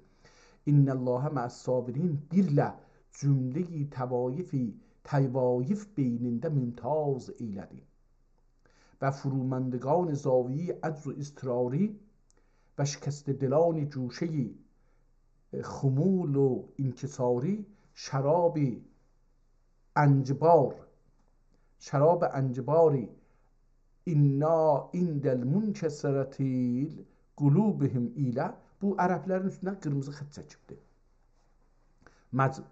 «ان الله مع الصابرین» بیرله جمله‌ی طوایفی، طوایف بینینده ممتاز ائیله‌دی. و فروماندگان زاویهٔ عجز و اضطراری و شکسته دلان گوشهٔ خمول و انکساری شراب انجبار، شراب انجباری «انا عند المنکسرة قلوبهم» ایله بو عربلرین اوستونه قیرمیزی خط چکیبدیر. مج-،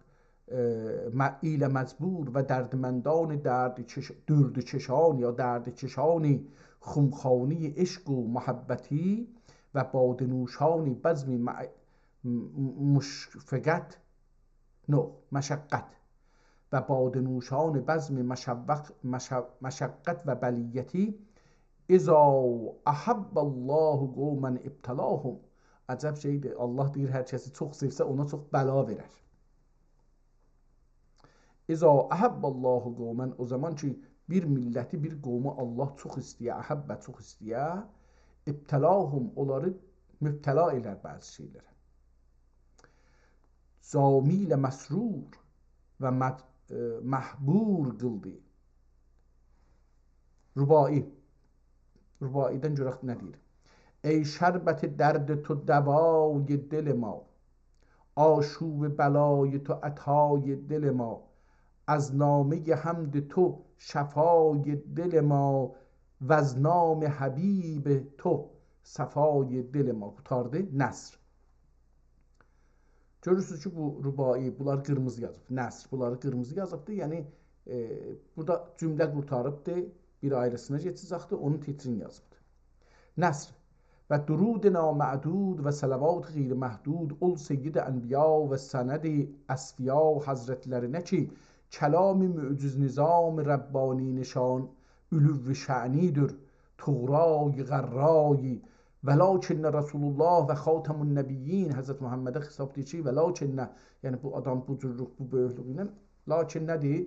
ائ، م-، ایله مجبور و دردمندان درد کش-، دردکشان یا دردکشان خمخانهٔ عشق و محبتی و باده‌نوشان بزم مع-، م-، م-، مشفقت، نو، مشقت و باده‌نوشان بزم مشوق-، مش-، مشقت و بلیتی، «اذا احب الله قوما ابتلاهم». عجب شئیدیر، الله دئییر، هر کسی چوخ سئوسه، اونا چوخ بلا وئرر. «اذا احب الله قوما»، او زامان کی، بیر میللتی، بیر قومو الله چوخ ایسته‌یه، احب، چوخ ایسته‌یه، «ابتلاهم»، اونلاری مبتلا ائلر بعضی شئیلره. جامی ایله مسرور و مد-، ائ، محبور قیلدی. رباعی. رباعی‌دن گؤرک نه دئییر. «ای شربت درد تو دوای دل ما، آشوب بلای تو عطای دل ما، از نامهٔ حمد تو شفای دل ما، وز نام حبیب تو صفای دل ما». قوتاردی. نثر. گؤرورسونوز کی، بو رباعی، بونلاری قیرمیزی یازیب. نثر، بونلاری قیرمیزی یازیبدی. یعنی، ائ، بورادا جمله قورتاریبدی، بیر آیریسینا کئچه‌جکدی، اونون تیترینی یازیبدی. نثر. «و درود نامعدود و صلوات غیر محدود اول سید انبیا و سند اصفیا حضرتلرینه کی، کلام معجز، نظام ربانی نشان، علو شأنی‌دیر، طغرای غرای، ولکن رسول الله و خاتم النبیین، حضرت محمده خطاب دئییر کی، ولکن، یعنی بو آدام بو جورلوک، بو بؤیوکلوک ایله، لاکین نه‌دیر؟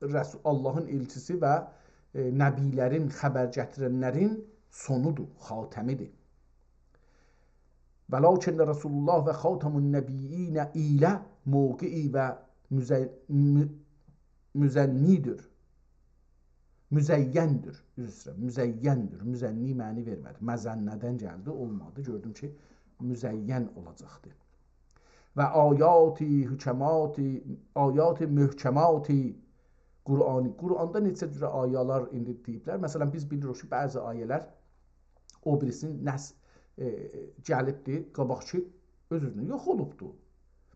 رسول، آللاهین ائلچیسی و، ائ، نبی‌لرین، خبر گتیرنلرین سونودور، خاتمی‌دیر. ولکن رسول الله و خاتم النبیین ایله موقعی و مز-، م-، مزنی‌دیر. مزین‌دیر، عذر ایسته‌ییرم، مزین‌دیر. مزنی معنی وئرمه‌دی. مظنه‌دن گلدی، اولمادی. گؤردوم کی، مزین اولاجاقدی. و آیات حکمات، آیات محکمات قرآنی. قرآندا نئچه جوره آیه‌لر ایندی دئییبلر. مثلا، بیز بیلیریک کی، بعضی آیه‌لر او بیریسینین نس-، ائ، گلیبدی، قاباقکی، عذر ایسته‌ییرم، یوخ اولوبدو.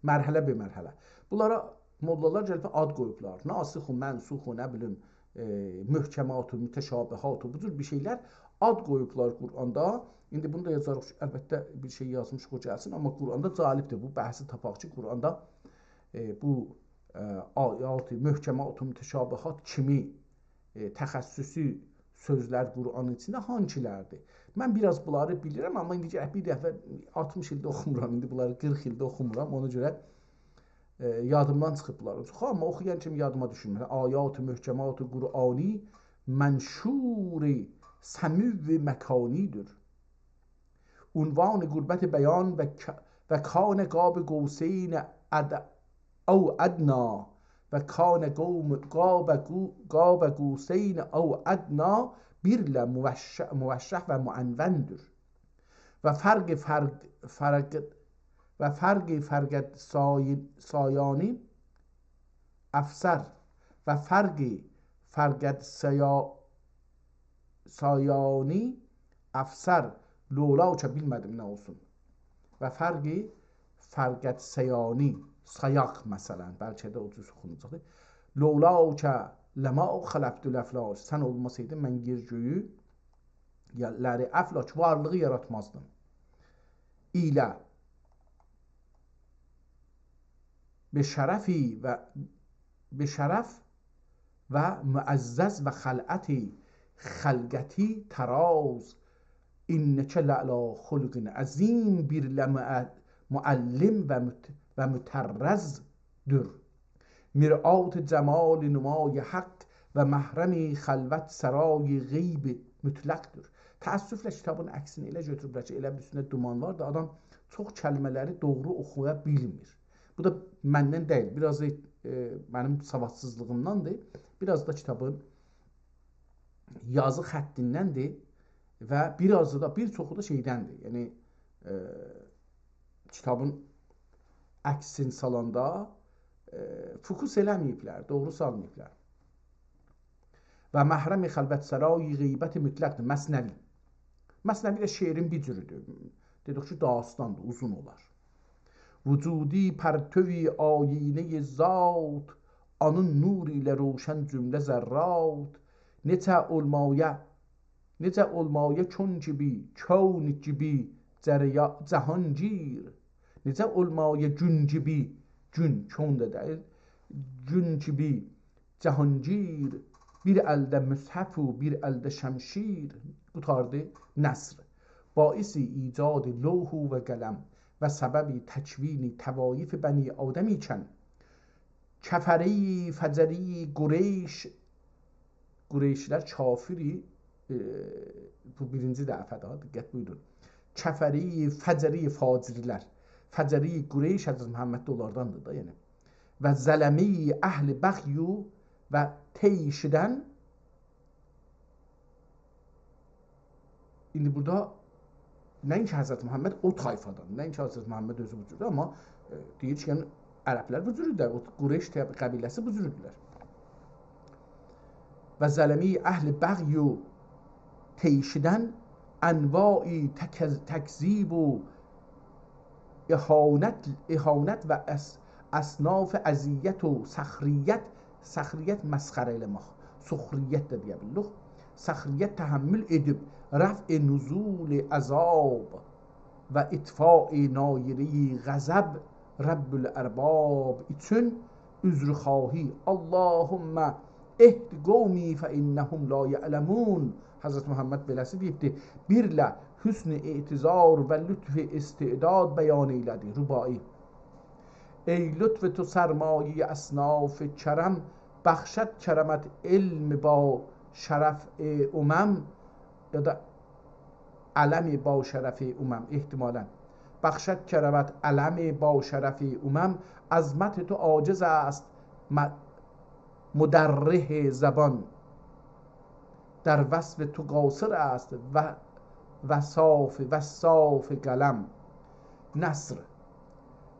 مرحله به مرحله. بونلارا موللالار گلیب آد قویوبلار. ناسخ و منسوخ و نه بیلیم، ائ، محکمات و متشابهات و بو جور بیر شئیلر آد قویوبلار قرآندا. ایندی بونو دا یازاریق کی، البته بیر شئی یازمیشیق، او گلسین، آمما قرآندا جالبدیر بو بحثی تاپاق کی، قرآندا، ائ، بو، ائ، آیات محکمات و متشابهات کیمی، ائ، تخصصی سؤزلر قرآنین ایچینده هانسیلاردیر؟ من بیر آز بونلاری بیلیرم، آمما ایندی گرک بیر دفعه، آلتمیش ایلدیر اوخومورام، ایندی بونلاری قیرخ ایلدیر اوخومورام، اونا گؤره، ائ، یادیمدان چیخیب بونلار. چوخ، آمما اوخویان کیمی یادیما دوشمور. آیات محکمات قرآنی منشور سمو مکانی‌دیر. عنوان قربت بیان و ک-، و کان قاب قوسین اد-، او ادنی، و کان قوم-، قاب قو-، قاب قوسین او ادنی، بیر له موش-، موشح و معنون‌دور. و فرق فرق، فرق، و فرق فرقد سای-، سایانی افسر، و فرق فرقد سیا-، سایانی افسر، لولاک، بیلمه‌دیم نه اولسون. و فرق فرقد سایانی، سایاق مثلا، بلکه ده او جور اوخوناجاقدیر. لولاک لما خلقت الافلاک، سن اولماسایدین من یئر گؤیو، یئرلری، افلاک، وارلیغی یاراتمازدیم. ایله به شرفی و، به شرف و معزز و خلعت خلقتی طراز، انک لعلی خلق عظیم، بیر له مع-، معلم و مت-، و مطرز‌دور. مرآت جمال نمای حق و محرم خلوت‌سرای غیب مطلق‌دور. تأسفله کیتابین عکسینی ائله گؤتوروبلر کی، ائله بیل اوستونده دومان وار دا، آدام چوخ کلمه‌لری دوغرو اوخویا بیلمیر. بو دا مندن دئییل، بیر آز دا، ائ، منیم سوادسیزلیغیمداندیر، بیر آز دا کیتابین یازی خطیندندیر و بیر آز دا، بیر چوخو دا شئیدندیر. یعنی، ائ، کیتابین عکسینی سالاندا، ائ، فوکوس ائله‌مه‌ییبلر، دوغرو سالماییبلار. و محرم خلوت‌سرای غیبت مطلق‌دیر، مثنوی. مثنوی ده شعرین بیر جورودور. دئدیک کی، داستاندیر، اوزون اولار. وجودی پرتو آیینهٔ ذات، آنین نور ایله روشن جمله ذرات. نئجه اولمایا، نئجه اولمایا کون کیمی، کون کیمی جریا-، جهانگیر. نئجه اولمایا گون کیمی، گون، کون دا دئییل، گون کیمی جهانگیر، بیر الده مصحف و بیر الده شمشیر، قوتاردی نثر. باعث ایجاد لوح و قلم و سبب تکوین طوایف بنی آدم ایکن، کفری فجری قریش، قریشلر کافری، ائ، بو بیرینجی دفعه‌دیر، دقت بویورون. کفری فجری، فاجرلر. فجری قریش، حضرت محمد ده اونلارداندیر دا، یعنی. و ظلمی اهل بغی و طیشدن. ایندی بورادا نه‌اینکی حضرت محمد، او طایفادان، نه‌اینکی حضرت محمد اؤزو بو جوردور، آمما، ائ، دئییر کی، یعنی، عربلر بو جوردور، او قریش طب-، قبیله‌سی بو جوردولر. و ظلمی اهل بغی و طیشدن، انواع تکذ-، تکذیب و اهانت، اهانت و اص-، اصناف اذیت و سخریت، سخریت مسخره ائله‌مک، سخریت ده دئیه بیلیریک. سخریت تحمل ائدیب رفع نزول عذاب و اطفاء نایرهٔ غضب رب الارباب اوچون عذرخواهی. اللهم اهد قومی فإنهم لا یعلمون. حضرت محمد بئله‌سی دئییبدی: «بیرله حسن اعتذار و لطف استعداد بیان ائیله‌دی.» رباعی. ای لطف تو سرمایهٔ اصناف کرم، بخشد کرمت علم با شرف امم، یا دا علم با شرف امم، احتمالاً. بخشد کرمت علم با شرف امم، عظمت تو عاجز است م-، مدرّه زبان، در وصف تو قاصر است و وصاف، وصاف قلم. نثر.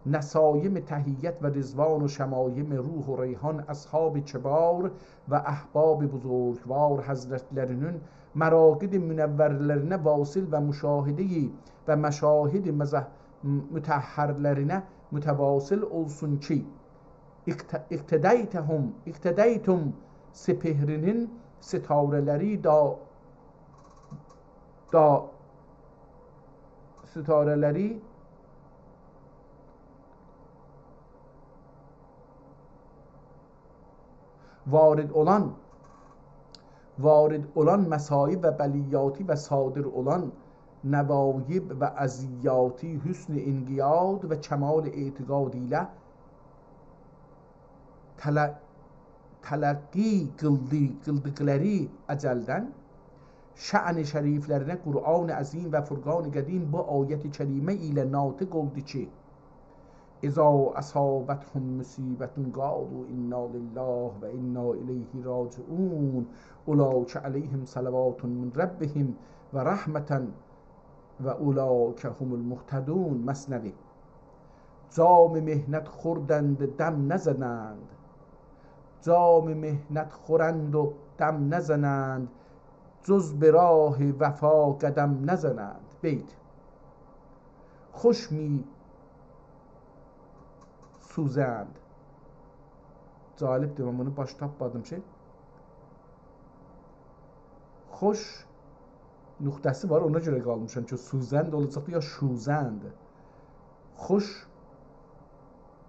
نسایم تحیت و رضوان و شمایم روح و ریحان، اصحاب کبار و احباب بزرگوار حضرتلری‌نین مراقد منورلرینه واصل و مشاهده‌ی و مشاهد مظه-، مطهرلرینه متواصل اولسون کی، اقت-، اقتدیتهم، اقتدیتم سپهری‌نین ستاره‌لری دا، دا، ستاره‌لری وارد اولان، وارد اولان مصائب و بلیاتی و صادر اولان نوایب و اذیاتی حسن انقیاد و کمال اعتقاد ایله تله-، تلقی قیلدی-، قیلدیقلاری اجلدن، شأن شریفلرینه قرآن عظیم و فرقان قدیم بو آیت کریمه ایله ناطق اولدو کی، «إذا أصابتهم مصيبة قالوا إنا لله وإنا إليه راجعون. أولئك عليهم صلوات من ربهم ورحمة وأولئك هم المهتدون.» مثنوی. جام محنت خوردند و دم نزنند. جام محنت خورند و دم نزنند، جز به راه وفا قدم نزنند. بیت. خوش می‌سوزند. جالبدیر، من بونو باش تاپمادیم کی. خوش نقطه‌سی وار، اونا گؤره قالمیشام کی، سوزند اولاجاقدی یا شوزند. خوش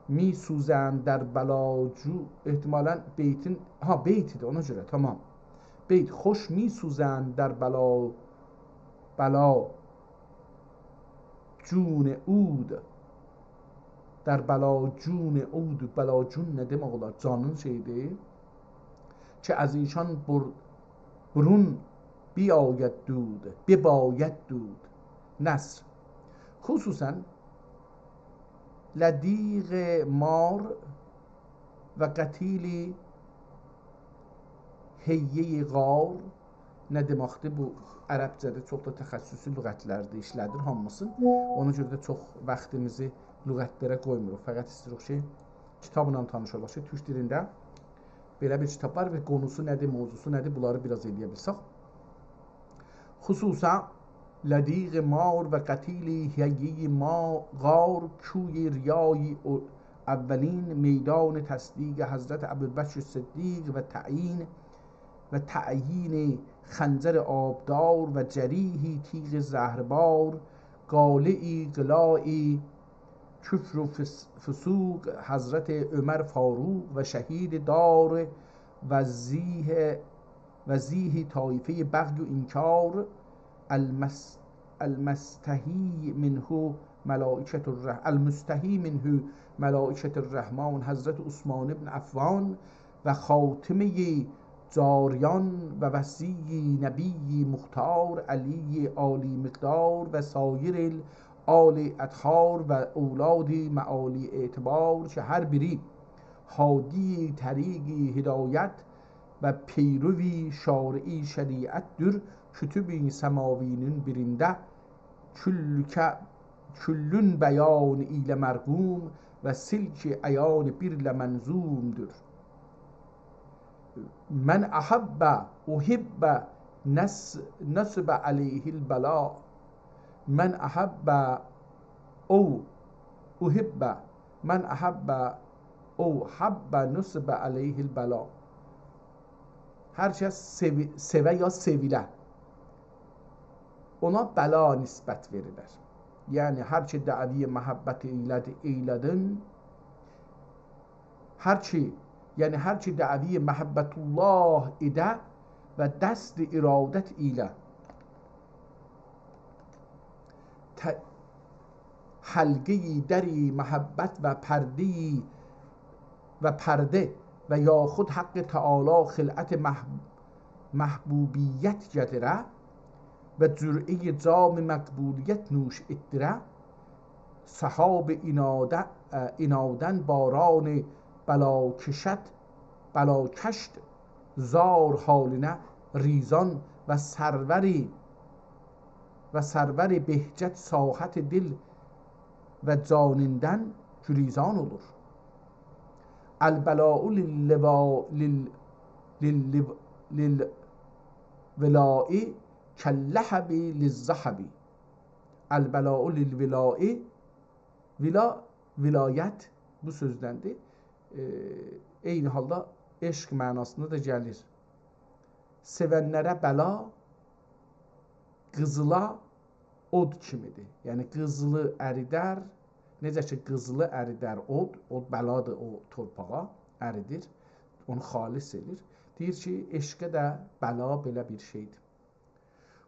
می‌سوزند در بلاجو، احتمالاً بیتین، ها، بیت ایدی، اونا گؤره، تمام. بیت: خوش می‌سوزند در بلا، بلا جون عود. در بلاجون عود، بلاجون نه دئمک اولار؟ جانین شئییدیر. کی از ایشان بر-، برون بیاید دود، بباید دود. نثر. خصوصاً لدیغ مار و قتیل حیهٔ غار نه دئمکدیر؟ بو عربجه‌ده چوخ دا تخصصی لغتلردیر، ایشله‌دیر هامیسی. اونا گؤره ده چوخ واختیمیزی لغتلره قویموروق. فقط ایسته‌ییریک کی، کیتابلا تانیش اولاق کی، تورک دیلینده بئله بیر کیتاب وار و قونوسو نه‌دیر، موضوعسو نه‌دیر، بونلاری بیر آز ائلیه بیلسک. خصوصاً لدیغ مار و قتیل حیهٔ ما-، غار، کوی ریای او-، اولین، میدان تصدیق حضرت ابوبکر صدیق و تعیین، و تعیین خنجر آبدار و جریح تیغ زهربار، قالع قلاع کفر و فس-، فسوق حضرت عمر فاروق و شهید دار و زیح، و زیح طایفهٔ بغی و انکار، المس-، المستحی منه ملائکة الرح-، المستحی منه ملائکة الرحمن حضرت عثمان بن عفان و خاتمهٔ جاریان و وصی نبی مختار علی عالی مقدار و سایر آل اطهار و اولاد معالی اعتبار کی هر بیری هادی طریق هدایت و پیرو شارع شریعتدیر. کتب سماوی‌نین بیرینده کلکه، کلون بیان ایله مرقوم و سلک عیان بیرله منظومدور. من أحب، أحب نص-، نصب علیه البلا. من أحب، أو أحب، من أحب أو حب نصب علیه البلا. هر کس سئوی-، سئوه یا سئویله، اونا بلا نسبت وئریلر. یعنی، هر کی دعوی محبت ائیله‌دی، ائیله‌دین، هر کی، یعنی هر کی دعوی محبت الله ائده و دست ارادت ایله ت-، حلقه‌ی در محبت و پرده‌ی و پرده و یاخود حق تعالی خلعت مح-، محبوبیت گتیره و جرعه‌ی جام مقبولیت نوش ائتدیره، سحاب عناده-، اه، عنادن باران بلاکشت، بلاکشت زار حالینه ریزان و سرور، و سرور بهجت ساحت دل و جانیندن گریزان اولور. البلاء للوا-، لل-، لل-، للولاء کاللهب للذهب. البلاء للولاء، ولا، ولایت بو سؤزدندیر. ائ، عینی حالدا عشق معناسیندا دا گلیر. سئونلره بلا قیزیلا اود کیمیدیر. یعنی قیزیلی اریدر، نئجه کی قیزیلی اریدر اود، اود بلادیر او تورپاغا، اریدیر، اونو خالص ائله‌ییر. دئییر کی، عشقه ده بلا بئله بیر شئیدیر.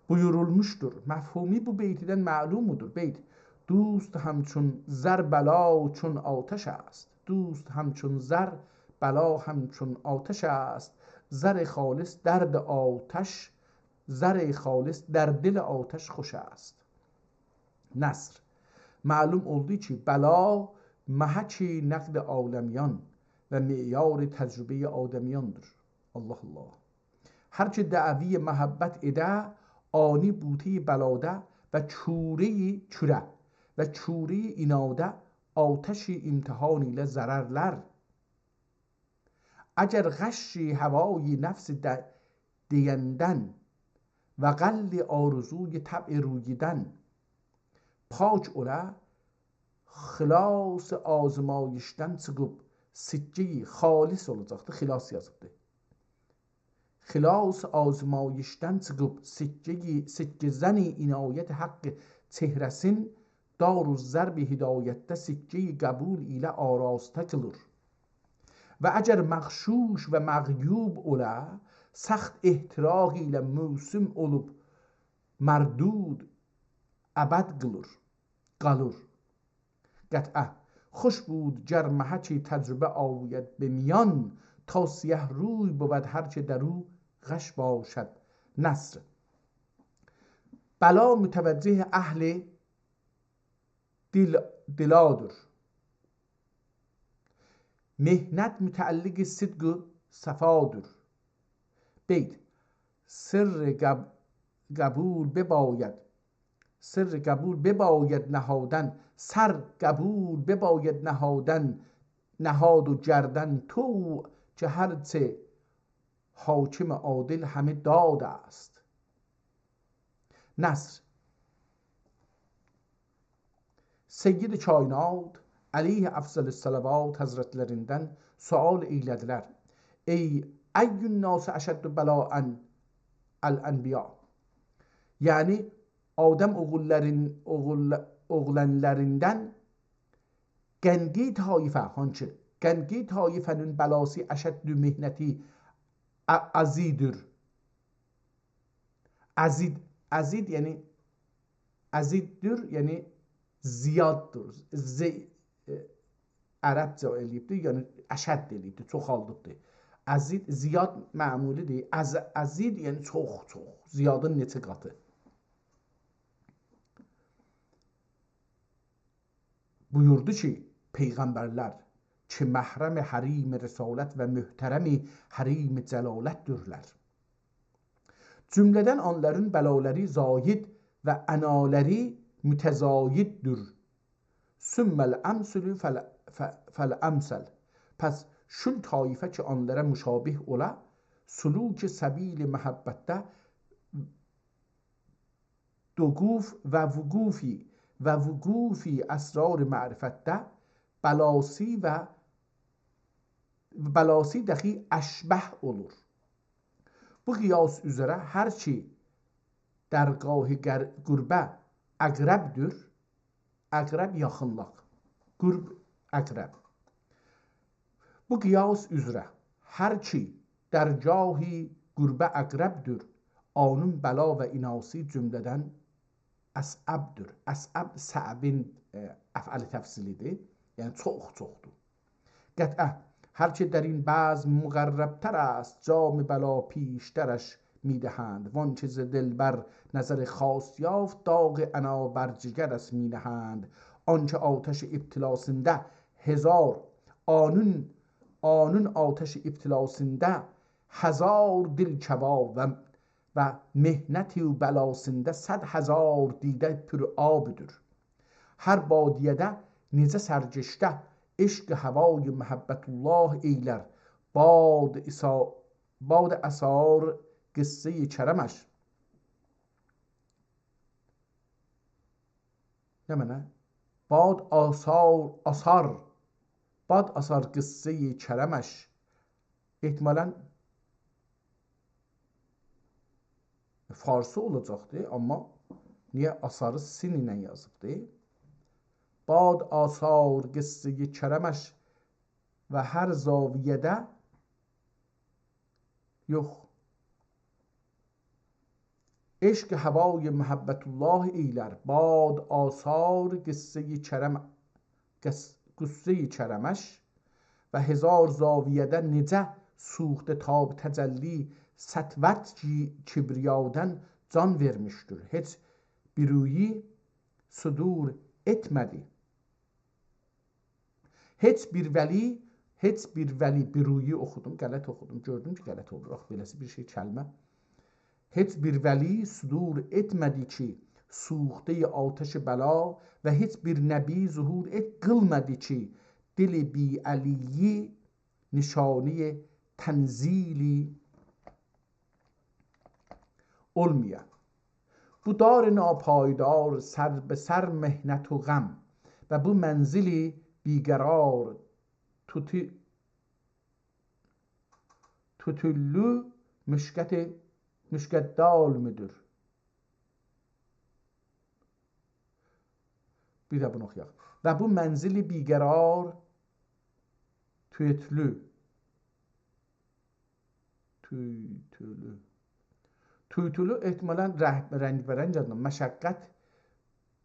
بویورولموشدور. مفهومو بو بیتدن معلومدور. بیت: دوست همچون زر، بلا چون آتش است. دوست همچون زر، بلا همچون آتش است. زر خالص درد آتش، زر خالص در دل آتش خوش است. نثر. معلوم اولدو کی، بلا محک نقد عالمیان و معیار تجربه‌ی آدمیاندیر. الله الله. هر کی دعوی محبت ائده، آنی بوته‌ی بلاده و کوره‌ی کوره و کوره‌ی عناده آتش امتحان ایله ضررلر. اگر غش هوای نفس د-، دئیندن و غل آرزوی طبع روییدن پاک اولا، خلاص آزمایشدن چیخیب سکه‌ی، خالص اولاجاقدی، خلاص یازیبدی. خلاص آزمایشدن چیخیب سکه‌ی، سکه‌زن عنایت حق چهره‌سین دارالضرب هدایتده سکه‌ی قبول ایله آراسته قیلیر. و اگر مغشوش و مغیوب اولا، سخت احتراق ایله موسوم اولوب مردود ابد قیلیر، قالیر. قطعه. خوش بود گر محک تجربه آید به میان، تا سیه روی بود هر که در او غش باشد. نثر. بلا متوجه اهل دل، دلادیر. محنت متعلق صدق و صفادیر. بیت. سر قب-، قبول بباید، سر قبول بباید نهادن، سر قبول بباید نهادن، نهاد و گردن طوع، که هر چه حاکم عادل همه داد است. نثر. سید کائنات علیه افضل الصلوات حضرتلریندن سؤال ائیله‌دیلر: «ای ای الناس اشد بلاء الانبیاء؟» یعنی آدم اوغوللارین، اوغول-، اوغلانلاریندان قنقی طایفه، هانسی؟ قنقی طایفه‌نین بلاسی، اشد محنتی ا-، ازیددیر. ازید، ازید یعنی ازیددیر، یعنی زیاددیر. ز-، ائ، عربجه ائله‌ییبدیر، یعنی اشد ائله‌ییبدیر، چوخالدیبدیر. ازید، زیاد معمولی‌دیر. از-، ازید یعنی چوخ، چوخ. زیادین نئچه قاتی. بویوردو کی، پیغمبرلر کی محرم حریم رسالت و محترم حریم جلالتدیرلر، جمله‌دن آنلارین بلالاری زاید و عنالاری متزایددیر. ثم الامثل فال-، ف-، فالامثل. پس شول طایفه کی آنلارا مشابه اولا، سلوک سبیل محبتده دوقوف و وقوفی و وقوفی اسرار معرفتده بلاسی و بلاسی دخی اشبه اولور. بو قیاس اوزره هر کی درگاه قر-، قربه اقربدیر، اقرب یاخینلیق، قرب اقرب. بو قیاس اوزره هر کی درگاهی قربه اقربدور، اونون بلا و ایناسی جمله‌دن اصعبدور. اصعب صعبین، ائ، افعل تفضیلی‌دیر. یعنی چوخ چوخدور. قطعه، هر که در این بزم مقرب‌تر است، جام بلا پیشترش می‌دهند. وان که ز دلبر نظر خاص یافت، داغ عنا بر جگرش می‌نهند. آن که آتش ابتلاسینده هزار، آنون، آنون آتش ابتلاسینده هزار دل کبا و، و محنت و بلاسینده صد هزار دیده پر آبدور. هر بادیه‌ده نئجه سرگشته عشق هوای محبت الله ائیلر. باد اسا-، باد اسار قصهٔ کرمش. نمنه؟ باد آثار، آثار. باد آثار قصهٔ کرمش. احتمالاً فارسی اولاجاقدی، آمما نییه آثاری سین ایله یازیبدی؟ باد آثار قصهٔ کرمش و هر زاویه‌ده یوخ. عشق هوای محبت الله ائیلر، باد آثار قصهٔ کرم، قص-، قصهٔ کرمش و هزار زاویه‌ده نئجه سوخته تاب تجلی سطوت کی کبریادن جان وئرمیشدیر. هئچ بیر رویی صدور ائتمه‌دی. هئچ بیر ولی، هئچ بیر ولی، بیر رویی اوخودوم، غلط اوخودوم، گؤردوم کی غلط اولور، آخی بئله‌سی بیر شئی کلمه. هئچ بیر ولی صدور ائتمه‌دی کی سوختهٔ آتش بلا و هئچ بیر نبی ظهور ائت-، قیلمادی کی دل بی علی‌یی نشانهٔ تنزیلی اولمایا. بو دار ناپایدار سر به سر محنت و غم و بو منزل بی‌قرار توتو-، توتولو مشکت، مشکت دال مودور؟ بیر ده بونو اوخویاق. و بو منزل بی‌قرار توتولو. توتولو. توتولو احتمالاً رنگ، رنگ و رنگ آدینا مشقت،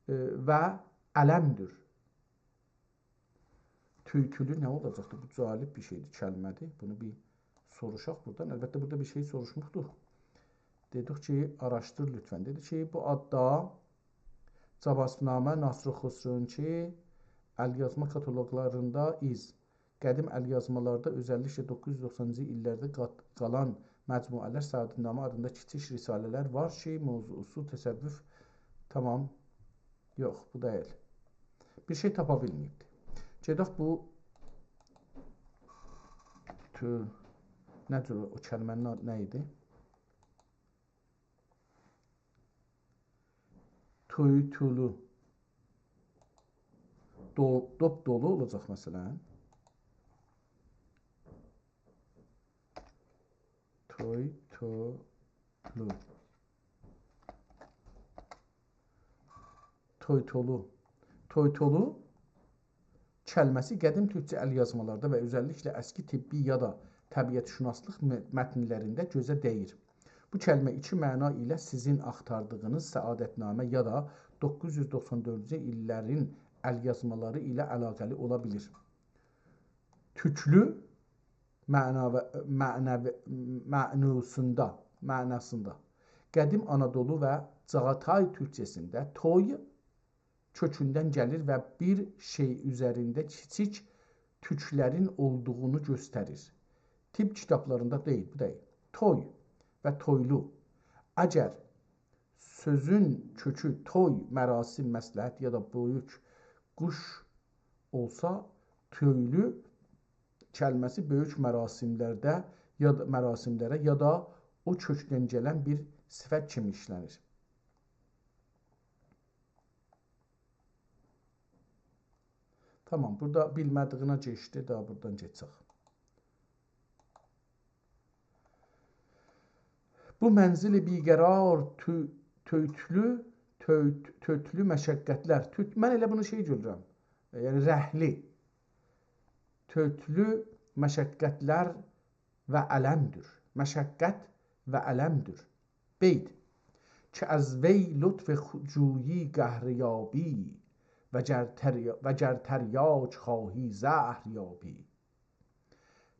ائ، و الم‌دور. توتولو نه اولاجاقدی؟ بو جالب بیر شئیدیر، کلمه‌دیر. بونو بیر سوروشاق بورادان. البته، بورادا بیر شئی سوروشموشدوق. دئدیک کی، آراشدیر لطفاً. دئدی کی، بو آددا جوابنامه نصر خسروونکی الیازما کاتالوقلاریندا ایز قدیم الیازمالاردا، اؤزللیکله دوققوز یوز دوخسانجی ایللرده قات-، قالان مجموعه‌لر، سعادت‌نامه آدیندا کیچیک رساله‌لر وار کی، موضوعسو تصوف، تامام، یوخ، بو دئییل. بیر شئی تاپا بیلمه‌ییبدی. گئدک بو تو-، نه جور او کلمه‌نین آدی نه ایدی؟ تویتولو. دو-، دوپ‌دولو اولاجاق، مثلاً. تویتولو. تویتولو. تویتولو کلمه‌سی قدیم تورکجه الیازمالاردا و اؤزللیکله اسکی طبی یا دا طبیعت‌شناسلیق م-، متنلرینده گؤزه دَییر. بو کلمه ایکی معنا ایله سیزین آختاردیغینیز سعادت‌نامه یا دا دوققوز یوز دوخسان دؤردونجو ایللرین الیازمالاری ایله علاقه‌لی اولا بیلیر. توکلو معنا و، معنوی، معناسیندا، معناسیندا. قدیم آنادولو و چاغاتای تورکجه‌سینده توی کؤکوندن گلیر و بیر شئی اوزرینده کیچیک توکلرین اولدوغونو گؤستریر. طب کیتابلاریندا دئییل، بو دئییل. توی و تویلو. اگر سؤزون کؤکو توی، مراسم، مصلحت یا دا بؤیوک قوش اولسا، تویلو کلمه‌سی بؤیوک مراسملرده یا دا، مراسملره یا دا او کؤکدن گلن بیر صفت کیمی ایشله‌نیر. تامام، بورادا بیلمه‌دیگینه کئچدی، داها بورادان کئچک. بو منزل بی‌قرار تو-، توتلو، توت-، توتلو مشقتلر. توت-، من ائله بونو شئی گؤرورم، یعنی رهلی. توتلو مشقتلر و المدور. مشقت و المدور. بیت: که از وی لطف خو-، جویی قهر یابی، وگر تریا-، وگر تریاک خواهی زهر یابی.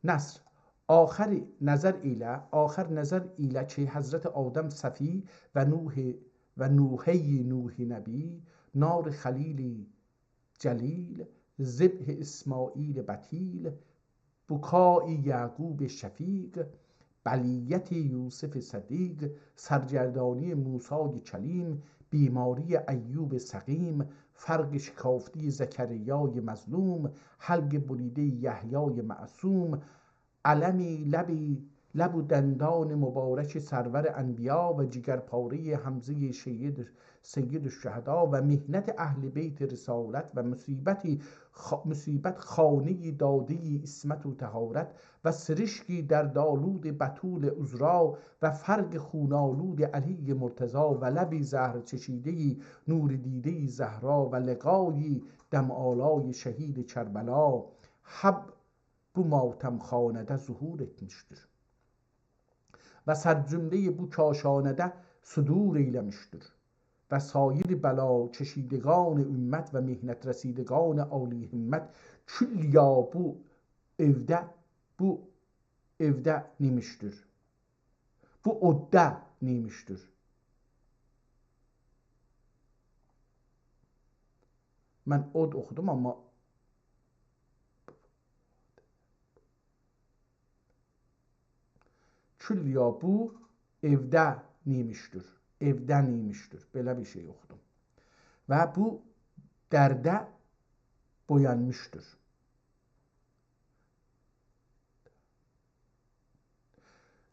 نثر. آخر نظر ایله، آخر نظر ایله کی، حضرت آدم صفی و نوح، و نوحهٔ نوح نبی، نار خلیل جلیل، ذبح اسماعیل بتول، بکای یعقوب شفیق، بلیت یوسف صدیق، سرگردانی موسی کلیم، بیماری ایوب سقیم، فرق شکافتی زکریای مظلوم، حلق بریدهٔ یحیای معصوم، الم لب، لب و دندان مبارک سرور انبیا و جگرپارهٔ حمزهٔ سید، سید الشهدا و محنت اهل بیت رسالت و مصیبت خا-، مصیبت خانهٔ دادهٔ عصمت و طهارت و سرشک دردآلود بتول عذرا و فرق خون‌آلود علی مرتضی و لب زهر چشیدهٔ نور دیدهٔ زهرا و لقای دمع‌آلای شهید کربلا، حب بو ماتم‌خانه‌ده ظهور ائتمیشدیر و سرجملهٔ بو کاشانه‌ده صدور ائیله‌میشدیر و سایر بلا چشیدگان امت و محنت رسیدگان عالی‌همت کلیا بو ائوده، بو ائوده نئیمیشدیر. بو اوددا نئیمیشدیر. من اود اوخودوم، آمما کلیا بو ائوده نئیمیشدیر. ائوده نئیمیشدیر. بئله بیر شئی اوخودوم. و بو درده بویانمیشدیر.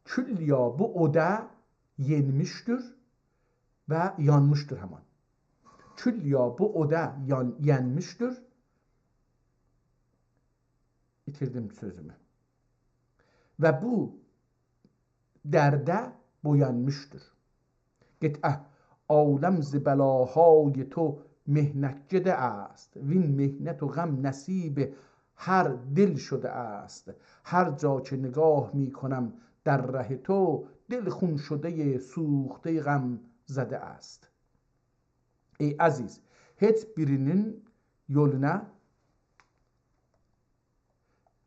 کلیا بو اودا یئنمیشدیر و یانمیشدیر همان. کلیا بو اودا یان-، یئنمیشدیر. ایتیردیم سؤزومو. و بو درده بویانمیشدیر. قطعه: عالم ز بلاهای تو محنت گده است، وین محنت و غم نصیب هر دل شده است. هر جا که نگاه می‌کنم در ره تو، دل خون‌شدهٔ سوختهٔ غم‌زده است. ای عزیز، هئچ بیرینین یولونا،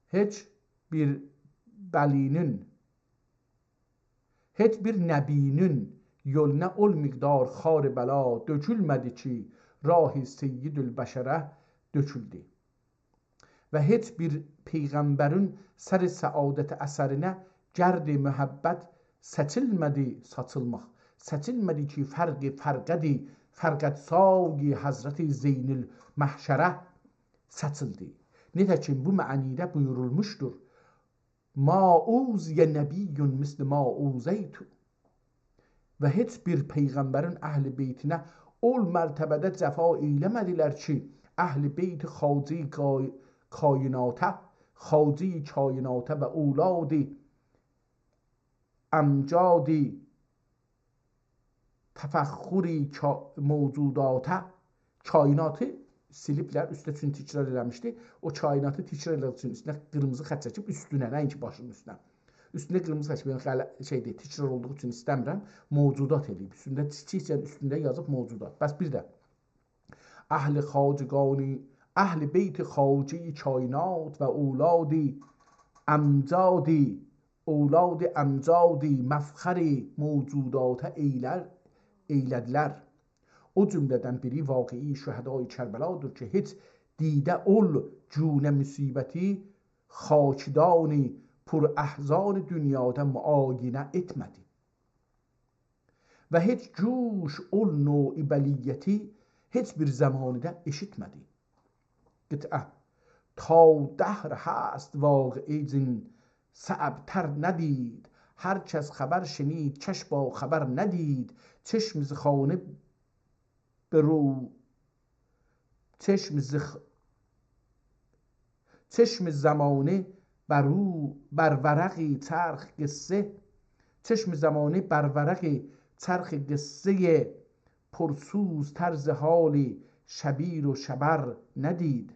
هئچ بیر ولی‌نین، هئچ بیر نبی‌نین یولونا اول مقدار خار بلا دؤکولمه‌دی کی، راه سیدالبشره دؤکولدو. و هئچ بیر پیغمبرین سر سعادت اثرینه گرد محبت سچیلمه‌دی ساچیلماق. سچیلمه‌دی کی، فرق فرقدی، فرقدسای حضرت زین‌المحشره ساچیلدی. نیتکیم بو معنی‌ده بویورولموشدور: ما اوذی نبی مثل ما اوذیت. و هئچ بیر پیغمبرین اهل بیتینه اول مرتبه‌ده جفا ائیله‌مه‌دیلر کی، اهل بیت خواجه کای-، کایناته، خواجه کایناته و اولاد امجاد تفخر کا-، موجوداته، کایناتی سیلیبلر، اوسته چون تکرار ائله‌میشدی. او کایناتی تکرار ائله‌دیگی اوچون اوستونه قیرمیزی خط چکیب اوستونه، نه اینکی باشینین اوستونه. اوستونه قیرمیزی خط چکیب، یعنی غل-، شئیدیر، تکرار اولدوغو اوچون ایسته‌میرم. موجودات ائله‌ییب، اوستونده کیچیکجه اوستونده یازیب موجودات. پس بیر ده اهل خواجگانی، اهل بیت خواجه کاینات و اولاد امجاد، اولاد امجاد مفخر موجوداته ائیلر، ائیله‌دیلر. او جمله‌دن بیری واقعهٔ شهدای کربلادیر کی، هئچ دیده اول گونه مصیبتی خاکدان پراحزان دونیادا معاینه ائتمه‌دی. و هئچ گوش اول نوع بلیتی هئچ بیر زمانیده ائشیتمه‌دی. قطعه. تا دهر هست واقعه زین صعب‌تر ندید، هر کس خبر شنید کش باخبر ندید، چشم ز خانه برو-، چشم ز خ-، چشم زمانه بر او، بر ورق چرخ قصه، چشم زمانه بر ورق چرخ قصهٔ پرسوزتر ز حال شبیر و شبر ندید.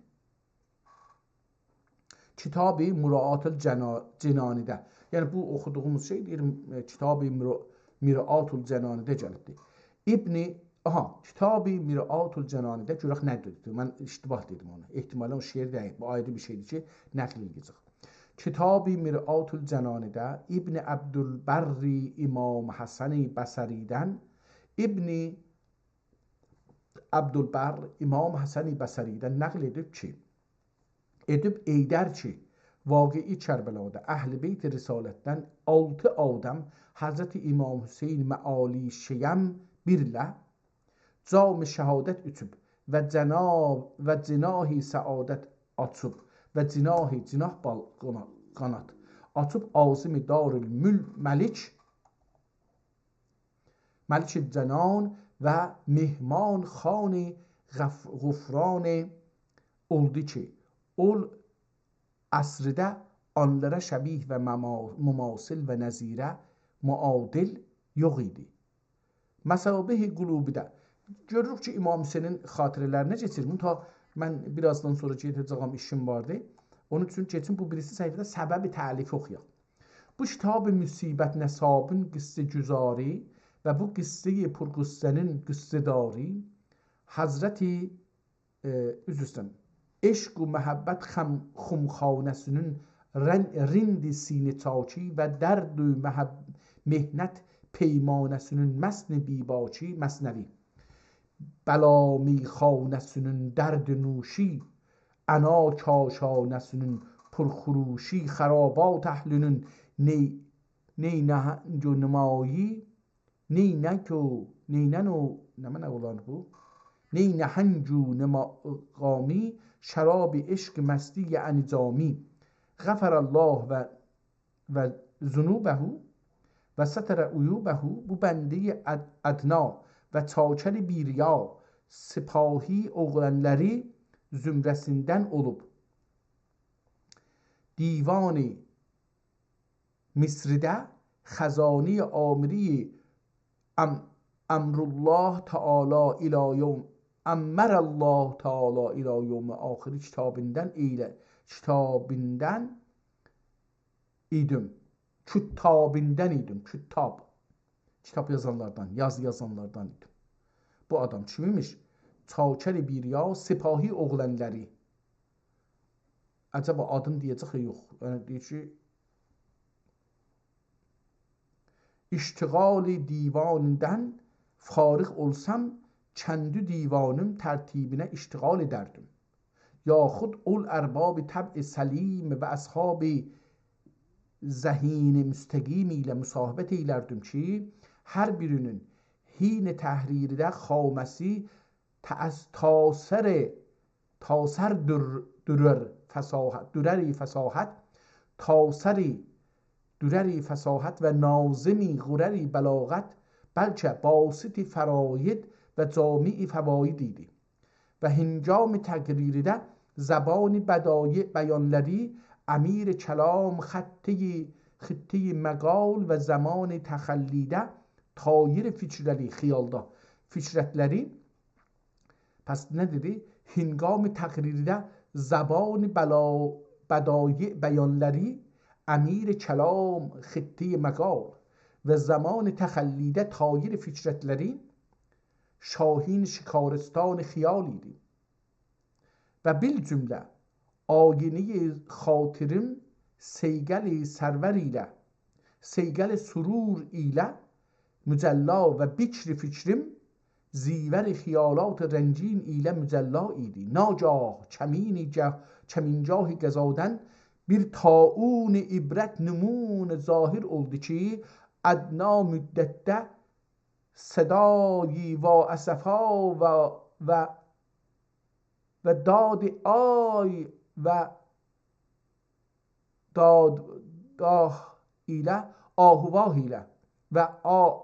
کتاب مراعات الجنا-، جنانی‌ده. یعنی بو اوخودوغوموز شئی دئییر، ائ، کتاب مرا-، مراعات الجنانی‌ده گلیبدیر. ابن، آها، کتاب مراعات الجنانی‌ده، گؤرک نه دئدی. من اشتباه دئدیم اونو. احتمالاً او شعر دئییل. بو آیری بیر شئیدیر کی، نقل ائله‌یه‌جک. کتاب مراعات الجنانی‌ده ابن عبدالبر امام حسن بصری‌دن، ابن عبدالبر امام حسن بصری‌دن نقل ائدیب کی، ائدیب ائیدر کی، واقعه کربلادا اهل بیت رسالتدن آلتی آدم حضرت امام حسین معالی شیم‌بیرله جام شهادت ایچیب و جنا-، و جناح سعادت آچیب و جناح، جناح بال-، قانا-، قاناد آچیب عازم دارالمل-، ملک، ملک جنان و مهمان خوان غف-، غفران اولدو کی، اول عصرده آنلارا شبیه و مما-، مماثل و نظیره معادل یوخ ایدی. مصابیح قلوبی‌ده. گؤروروک کی، امام حسینین خاطره‌لرینه کئچیریم. تا من بیر آزدان سونرا گئده‌جه‌یم، ایشیم واردی. اونون اوچون کئچیم بو بیریسی صفحه‌ده سبب تألیفی اوخویاق. بو کتاب مصیبت نصابین قصه‌گذاری و بو قصه‌ی پرغصه‌نین قصه‌داری حضرت، ائ، عذر ایسته‌ییرم، عشق و محبت خم-، خمخانه‌سینین رن-، رند سینه‌چاکی و درد و محب-، محنت پیمانه‌سینین متن بی‌باکی، مثنوی. بلا میخانه‌سینین درد نوشی، عنا کاشانه‌سینین پرخروشی، خرابات اهلینین نی-، نینهنگ و نمایی، نینک و، نینن و، نمنه اولار بو؟ نینهنگ و نما-، قامی، شراب عشق مستی یعنی جامی. غفر الله و و ذنوبه و ستر عیوبه، بو بنده‌ی اد-، ادنا و چاکر بی‌ریا، سپاهی اوغلانلاری زمره‌سیندن اولوب. دیوان مصرده خزانی آمری ام-، امرالله تعالی الی یوم، امرالله تعالی الی یوم آخر کتابیندن ائیله، کتابیندن ایدیم. کتابیندن ایدیم. کتاب. کیتاب یازانلاردان، یازی یازانلاردان ایدیم. بو آدام کیم ایمیش؟ چاکر بی‌ریا، سپاهی اوغلانلاری. عجبا آدین دئیه‌جک یا یوخ؟ یعنی دئییر کی، اشتغال دیوانیندن فارغ اولسام، چندو دیوانیم ترتیبینه اشتغال ائدردیم. یاخود اول ارباب طبع سلیم و اصحاب ذهین مستقیم ایله مصاحبت ائیلردیم کی، هر بیرینین حین تحریرده خامه‌سی تأث-، تاثر، تاثر در-، درر فصاحت، درر فصاحت، تاثر درر فصاحت و ناظم غرر بلاغت، بلکه باسط فراید و جامع فواید ایدی. و هنگام تقریرده زبان بدایع بیانلاری، امیر کلام خطه‌ی، خطه‌ی مقال و زمان تخلیده طایر فکرلری، خیالدا فکرتلری، پس نه دئدی؟ هنگام تقریرده زبان بلا-، بدایع بیانلاری، امیر کلام خطه‌ی مقال و زمان تخلیده طایر فکرتلری، شاهین شکارستان خیال ایدی. و بالجمله آینه‌ی خاطریم صیقل سرور ایله، صیقل سرور ایله مجلا و بکر فکریم زیور خیالات رنگین ایله مجلا ایدی. ناگاه کمین گه-، کمینگاه قضادان بیر طاعون عبرت نمونه ظاهر اولدو کی، ادنا مدتده صدای وا اسفا و، و، و داد آی و داد داه ایله، آه و واه ایله و آ-،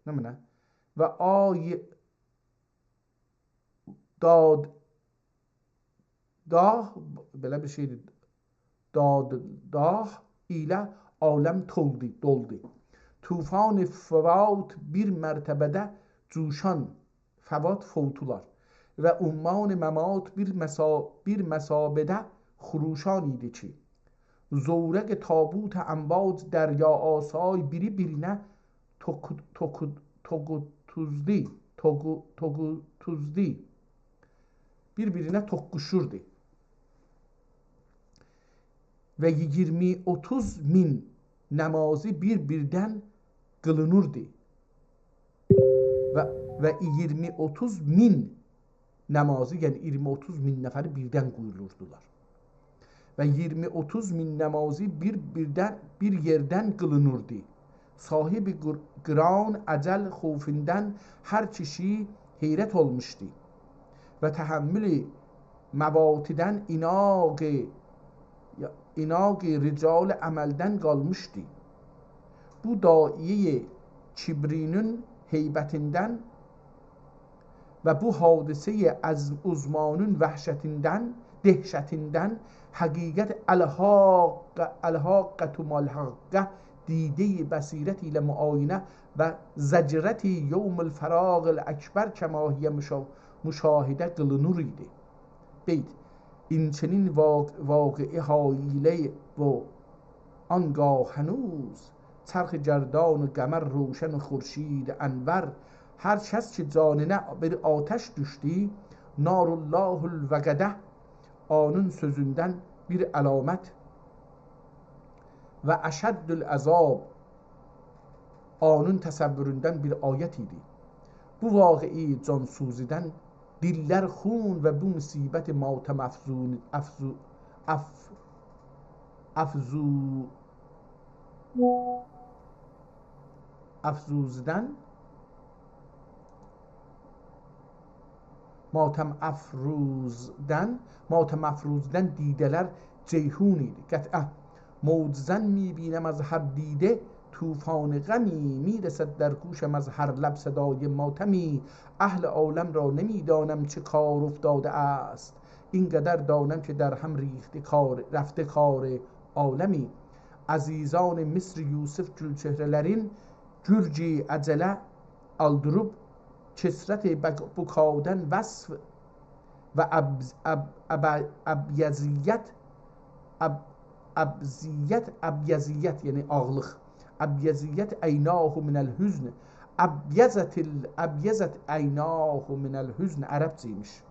نمنه؟ و آی داد داه، بئله بیر شئیدیر. داد داه ایله عالم تولدو، دولدو. طوفان فوات بیر مرتبه‌ده جوشان، فوات فوتولار. و عمان ممات بیر مسا-، بیر مسابه‌ده خروشان ایدی کی، زورق تابوت امواج دریا آسای بیری بیرینه توقو-، توقو-، توقوتوزدی، توقو-، توقوتوزدی. بیر-بیرینه توققوشوردو. و ایگیرمی اوتوز مین نمازی بیر-بیردن قیلینیردی. و، و ایگیرمی اوتوز مین نمازی، یعنی ایگیرمی اوتوز مین نفری بیردن قویولوردولار. و ایگیرمی اوتوز مین نمازی بیر، بیردن، بیر یئردن قیلینیردی. صاحب قر-، قران اجل خوفوندان هر کیشی حیرت اولموشدو. و تحمل مواتدن عناق، عناق رجال عملدن قالمیشدی. بو داعیه‌ی کبری‌نین هیبتیندن و بو حادثه‌ی عظ-، عظمی‌نین وحشتیندن، دهشتیندن حقیقت الحاق، الحاقة مالحاقة دیده‌ی بصیرت ایله معاینه و زجرت یوم الفراق الاکبر کما هی مشا-، مشاهده قیلینیر ایدی. بیت. اینچنین واق-، واقعی حالیله و آنگاه هنوز چرخ گردان و قمر روشن و خورشید انور، هر کس کی جانینا بیر آتش دوشدو، نار الله الوقده، اونون سؤزوندن بیر علامت و اشد العذاب، اونون تصوروندن بیر آیت ایدی. بو واقعی جانسوزیدن دیللر خون و بو مصیبت ماتم افزون-، افزو-، اف-، افزو-، افزوزدن، ماتم افروزدن، ماتم افروزدن دیده‌لر جیحون ایدی. قطعاً. موج زن می‌بینم از هر دیده طوفان غمی، می‌رسد در گوشم از هر لب صدای ماتمی. اهل عالم را نمی‌دانم چه کار افتاده است، این‌قدر دانم که در هم ریخته کار، رفته کار عالمی. عزیزان مصر یوسف گول‌چهره‌لرین گورگی عجله آلدیریب کثرت بک-، بکادن وصف و ابز-، اب-، اب-، ابیضیت، اب-، ابضیت، ابیضیت، یعنی آغلیق. ابیضیت عیناه من الحزن. ابیضت ال-، ابیضت عیناه من الحزن، عربجه ایمیش.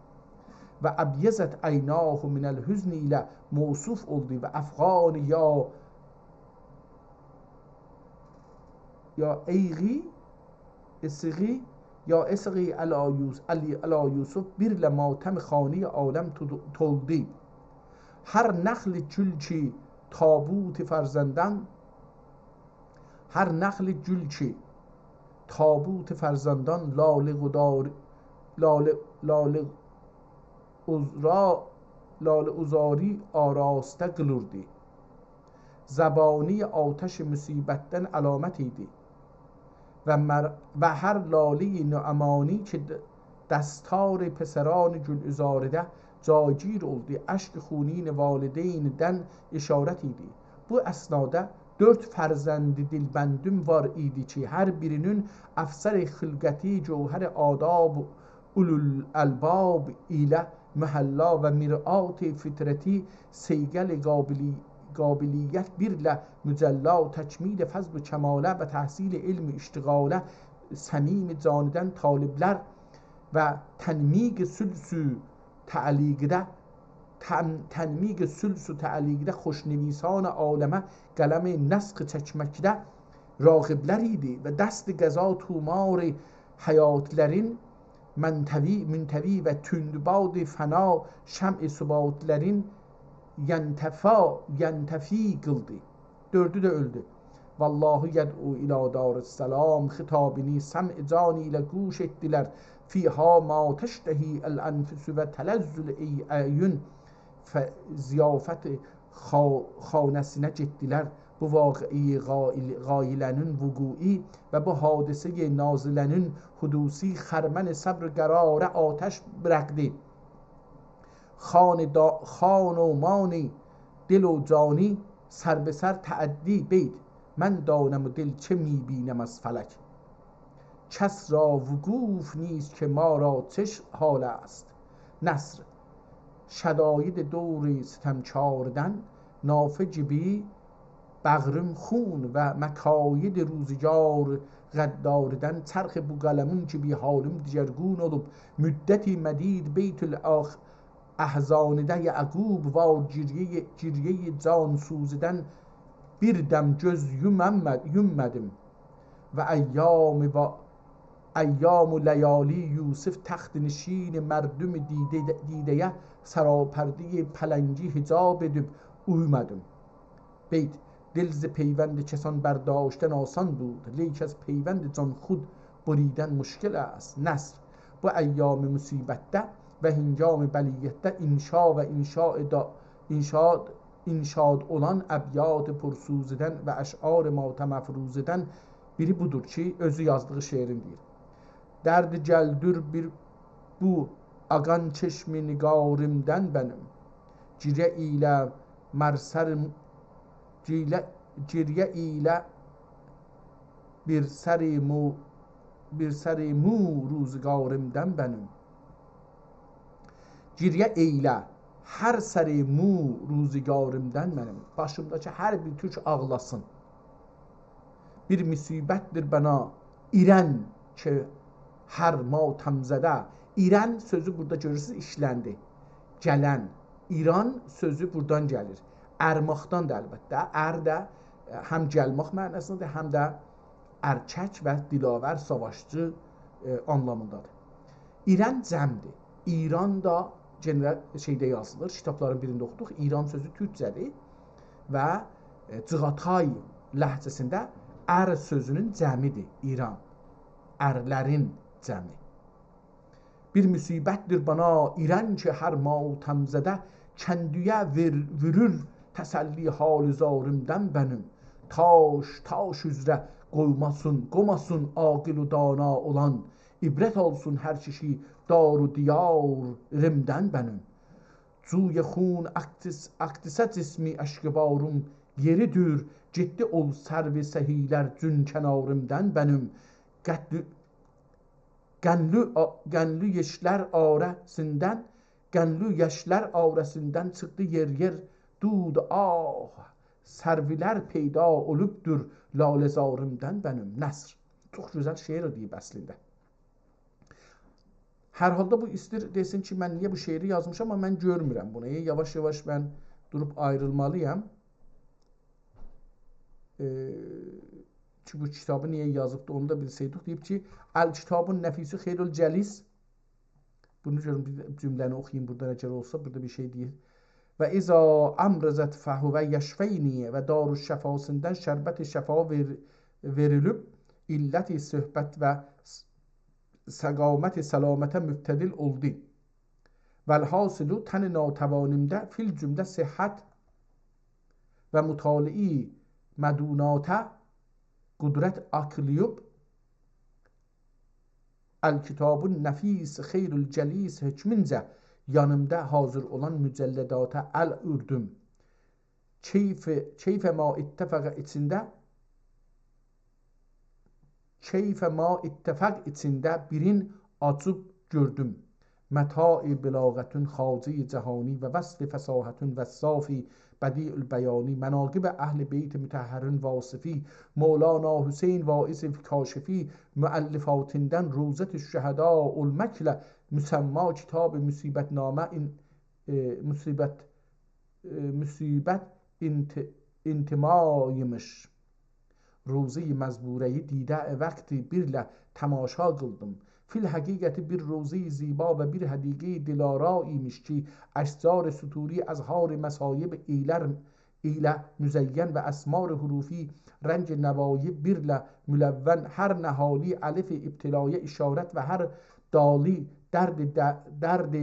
و ابیضت عیناه من الحزن ایله موصوف اولدو و افغان یا، یا ایغی، اسیغی، یا اسیغی علی یوس-، علی، علی یوسف، بیر له ماتم خانه‌ی عالم تود-، تولدو. هر نخل گول کی تابوت فرزندان، هر نخل گول کی تابوت فرزندان، لاله غدار-، لاله، لاله عذرا-، لاله عذاری آراسته قیلیردی. زبانی آتش مصیبتدن علامت ایدی. و مر-، و هر لاله‌ی نعمانی کی د-، دستار پسران گلعذارده جایگیر اولدو، اشک خونین والدیندن اشارت ایدی. بو اثنادا دؤرد فرزند دلبندیم وار ایدی کی، هر بیرینین افسر خلقتی، جوهر آداب اولوالالباب ایله محلا و مرآت فطرتی، صیقل قابلی-، قابلیت بیر له مجلا، تکمیل فضل و کماله و تحصیل علم و اشتغاله صمیم جانیدن طالبلر و تنمیق ثلث و تعلیقده، تن-، تنمیق ثلث و تعلیقده خوشنویسان عالمه قلم نسخ چکمکده راغبلر ایدی و دست قضا طومار حیاتی‌لرین منطوی، منطوی و تندباد فنا شمع ثباتی‌لرین ینطفا، ینطفی قیلدی. دؤردو ده اؤلدو. والله یدعو الی دار السلام خطابینی سمع جان ایله گوش ائتدیلر. فیها ما تشتهی الانفس و تلذ الاعین. ف-، ضیافت خا-، خانه‌سینه گئتدیلر. بو واقعی غایل-، غایله‌نین وقوعی و بو حادثه‌ی نازله‌نین حدوثی خرمن صبر قراره آتش براقدی. خان دا-، خان و مان دل و جانی سر به سر تعدی. بیت. من دانم و دل چه می‌بینم از فلک، کس را وقوف نیست که ما را چه حال است. نثر. شداید دور ستمکاردن، نافه گیبی بغریم خون و مکاید روزگار غداردن. چرخ بو قلمین گیبی حالیم دگرگون اولوب، مدتی مدید بیت الاخ احزانیده یعقوب وار گریهٔ، گریهٔ جانسوزیدن بیر دم گؤز یوممه-، یوممه‌دیم. و ایام و ایام و لیالی یوسف تخت نشین مردم دیده، دیده‌یه سراپردهٔ پلنگی حجاب ائدیب اویومادیم. بیت: دل ز پیوند کسان برداشتن آسان بود، لیک از پیوند جان خود بریدن مشکل است. نثر. بو ایام مصیبتده و هنگام بلیتده انشا و انشاء دا-، انشاد، انشاد اولان ابیات پرسوزدن و اشعار ماتم افروزدن بیری بودور کی، اؤزو یازدیغی شعرین دئییر. درد گلدیر بیر بو آقان چشم نگاریمدن بنیم. گریه ایله مرسر، گیله-، گریه ایله بیر سر مو، بیر سر مو روزگاریمدن بنیم. گریه ایله هر سر مو روزگاریمدن بنیم. باشیمداکی هر بیر توک آغلاسین. بیر مصیبتدیر بنا ایرن کی، هر ماتم‌زده. ایرن سؤزو بورادا گؤرورسونوز ایشلندی. گلن، ایران سؤزو بورادان گلیر. ارماقدان دا البته. ار ده، ائ، هم گلمک معناسیندادیر، هم ده ارکک و دلاور، ساواشچی، ائ، آنلامیندادیر. ایرن جمعدیر. ایران دا گئنه شئیده یازیلیر، کیتابلارین بیرینده اوخودوق. ایران سؤزو تورکجه‌دیر و، ائ، چیغاتای لهجه‌سینده ار سؤزونون جمعیدیر ایران. ارلرین جمعی. بیر مصیبتدیر بنا ایرن کی، هر ماتم‌زده کندیه وئر-، وورور تسلی حال زاریمدن بنیم. تاش تاش اوزره قویماسین، قوماسین عاقل و دانا اولان، عبرت آلسین هر کیشی دار و دیاریمدن بنیم. جوی خون اکدیس-، اکدیسه جسمی اشکباریم یئریدیر، گئتدی اول سرو سهی‌لر جون کناریمدن بنیم. قتل-، قنلی آ-، قنلی یاشلار آراسیندان، قنلی یاشلار آراسیندان چیخدی یئر یئر دود، آه، سروی‌لر پیدا اولوبدور لاله‌زاریمدن بنیم. نثر. چوخ گؤزل شعر دئییب اصلینده. هر حالدا بو ایستیر دئسین کی، من نییه بو شعری یازمیشام، آمما من گؤرمورم بونو. ائ، یاواش-یاواش من دوروب آیریلمالییام. ائ، کی، بو کیتابی نییه یازیبدی، اونو دا بیلسه‌یدیک. دئییب کی، «الکتاب النفیس خیر الجلیس.» بونو گؤرون، بیر جمله‌نی اوخویوم بورادان، اگر اولسا، بورادا بیر شئی دئییر. «و اذا امرضت فهو یشفینی»، و دارالشفاسیندان شربت شفا وئر-، وئریلیب، علت صحبت و س-، سقامت سلامته مبتدل اولدو. «والحاصل»، تن ناتوانیمده فی الجمله صحت و مطالعهٔ مدوناته قدرت آکلییب، «الکتاب النفیس خیر الجلیس» حکمینجه یانیمدا حاضر اولان مجلداتا ال اوردوم. «کیف، کیف ما اتفق» ایچینده، «کیف ما اتفق» ایچینده بیرین آچیب گؤردوم. «متاع بلاغتون خواجهٔ جهانی و وصف فصاحتون وصافی بدیع البیانی، مناقب اهل بیت مطهرون واصفی، مولانا حسین واعظ کاشفی، مؤلفاتیندان روضة الشهداء المکلا مسمی کتاب مصیبت‌نامه این»، ائ، مصیبت، ائ، مصیبت انت-، انتماییمیش. روضهٔ مزبوره‌یی دیده وقتی بیرله تماشا قیلدیم. فی الحقیقت بیر روضهٔ زیبا و بیر حدیقهٔ دل‌آرا ایمیش کی، اشجار سطوری ازهار مصایب ایلر ایله مزین و اسمار حروفی رنگ نوایی بیرله ملون، هر نهالی الف ابتلایه اشارت و هر دالی درد، د-، درد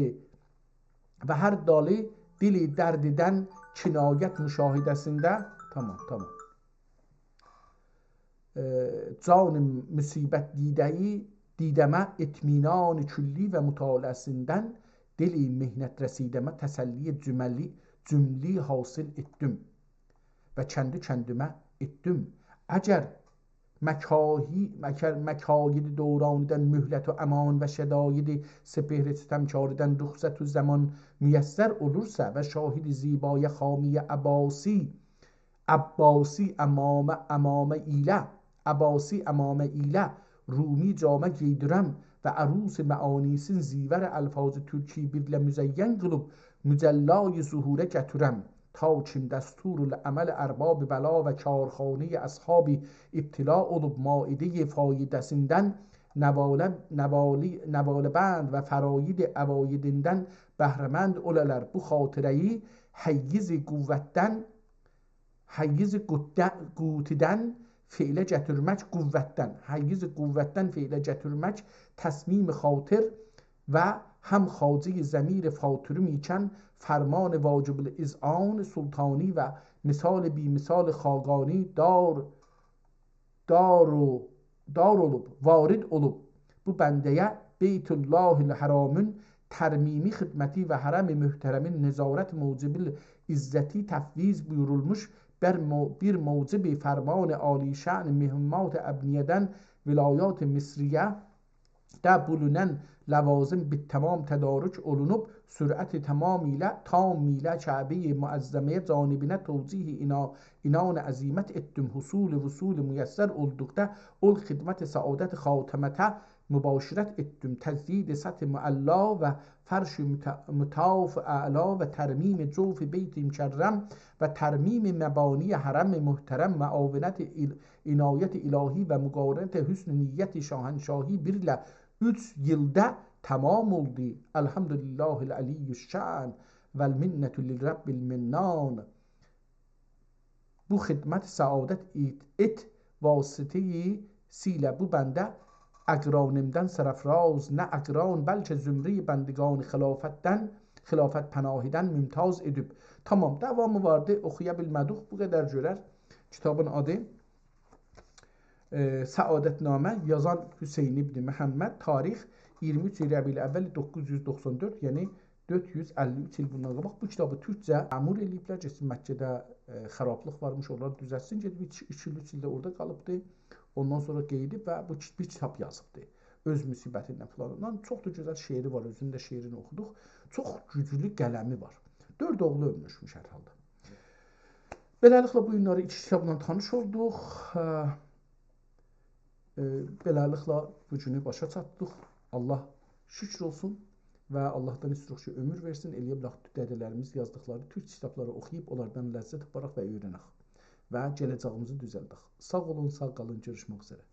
و هر دالی دلی دردیدن کنایت مشاهده‌سینده، تمام، تمام. ائ، جان مصیبت دیده‌یی، دیده‌مه اطمینان کلی و مطالعه‌سیندن دلی محنت رسیده‌مه تسلی جملی، جملی حاصل ائتدیم و کندی کندیمه ائتدیم. اگر مکاهی، مکر-، مکاید دورانیدن مهلت و امان و شداید سپهر ستمکاریدن رخصت و زمان میسر اولورسا و شاهد زیبای خامی عباسی، عباسی عمامه، عمامه ایله، عباسی عمامه ایله رومی جامه گئیدیرم و عروس معانیسین زیور الفاظ ترکی بیرله مزین قیلیب مجلای ظهوره گتیرم. تا کیم دستورالعمل ارباب بلا و کارخانهٔ اصحاب ابتلا اولوب مائدهٔ فایده‌سیندن نواله، نوالی، نواله‌بند و فراید عوایدیندن بهره‌مند اولالار. بو خاطره‌یی حیز قوتدن، حیز قوتده-، قوتیدن فعله گتیرمک قوتدن، حیز قوتدن فعله گتیرمک تصمیم خاطر و هم خواجهٔ ضمیر فاترم ایکن فرمان واجب الاذعان سلطانی و مثال بی‌مثال خاقانی دار، دار و، دار اولوب، وارد اولوب. بو بنده‌یه بیت‌الله الحرامین ترمیمی خدمتی و حرم محترمین نظارت موجب العزتی تفویض بویورولموش بر مو-، بیر موجب فرمان عالی‌شأن مهمات ابنیه‌دن ولایات مصریه ده بولونان لوازم به تمام تدارک اولونوب، سرعت تمام ایله، تام ایله کعبهٔ معظمه جانبینه توجیه اینا-، عنان عزیمت ائتدیم. حصول وصول میسر اولدوقدا اول خدمت سعادت خاتمته مباشرت ائتدیم. تجدید سطح معلا و فرش مت-، مطاف اعلا و ترمیم جوف بیت مکرم و ترمیم مبانی حرم محترم معاونت ال-، عنایت الهی و مقارنت حسن نیت شاهنشاهی بیرله اوچ ایلده تمام اولدو. الحمدلله العلی الشأن و المنة للرب المنان. بو خدمت سعادت ائت، ائت واسطه‌سیله بو بنده اقرانیمدن سرافراز، نه اقران، بلکه زمرهٔ بندگان خلافتدن، خلافت پناهیدن ممتاز ائدیب. تمام، داوامی واردی، اوخویا بیلمه‌دیک، بو قدر گؤرر. کیتابین آدی، ائ، سعادت‌نامه، یازان حسین ابن محمد، تاریخ اییرمی اوچ ربیع‌الاول دوققوز یوز دوخسان دؤرد، یعنی دؤرد یوز اللی اوچ ایل بوندان قاباق بو کیتابی تورکجه مأمور ائله‌ییبلر، گئتسین مکه‌ده، ائ، خرابلیق وارمیش، اونلاری دوزلتسین، گئدیب ایکی، ایکی ایل، اوچ ایل ده اورادا قالیبدی. اوندان سونرا قئییدیب و بو کی-، بیر کیتاب یازیبدی. اؤز مصیبتیندن فلاندان. چوخ دا گؤزل شعری وار، اؤزونون ده شعرینی اوخودوق. چوخ گوجلو قلمی وار. دؤرد اوغلو اؤلموشموش هر حالدا. بئله‌لیکله بو گونلری ایکی کیتابلا تانیش اولدوق. اه، ائ، بئله‌لیکله بو گونو باشا چاتدیق. الله شکر اولسون و اللهدان ایسته‌ییریک کی، عؤمور وئرسین، ائله‌یه بیلک دده‌لریمیز یازدیقلاری تورک کیتابلاری اوخویوب، اونلاردان لذت آپاراق و اؤیرنک و گله‌جه‌ییمیزی دوزلدک. ساغ اولون، ساغ قالین، گؤروشمک اوزره.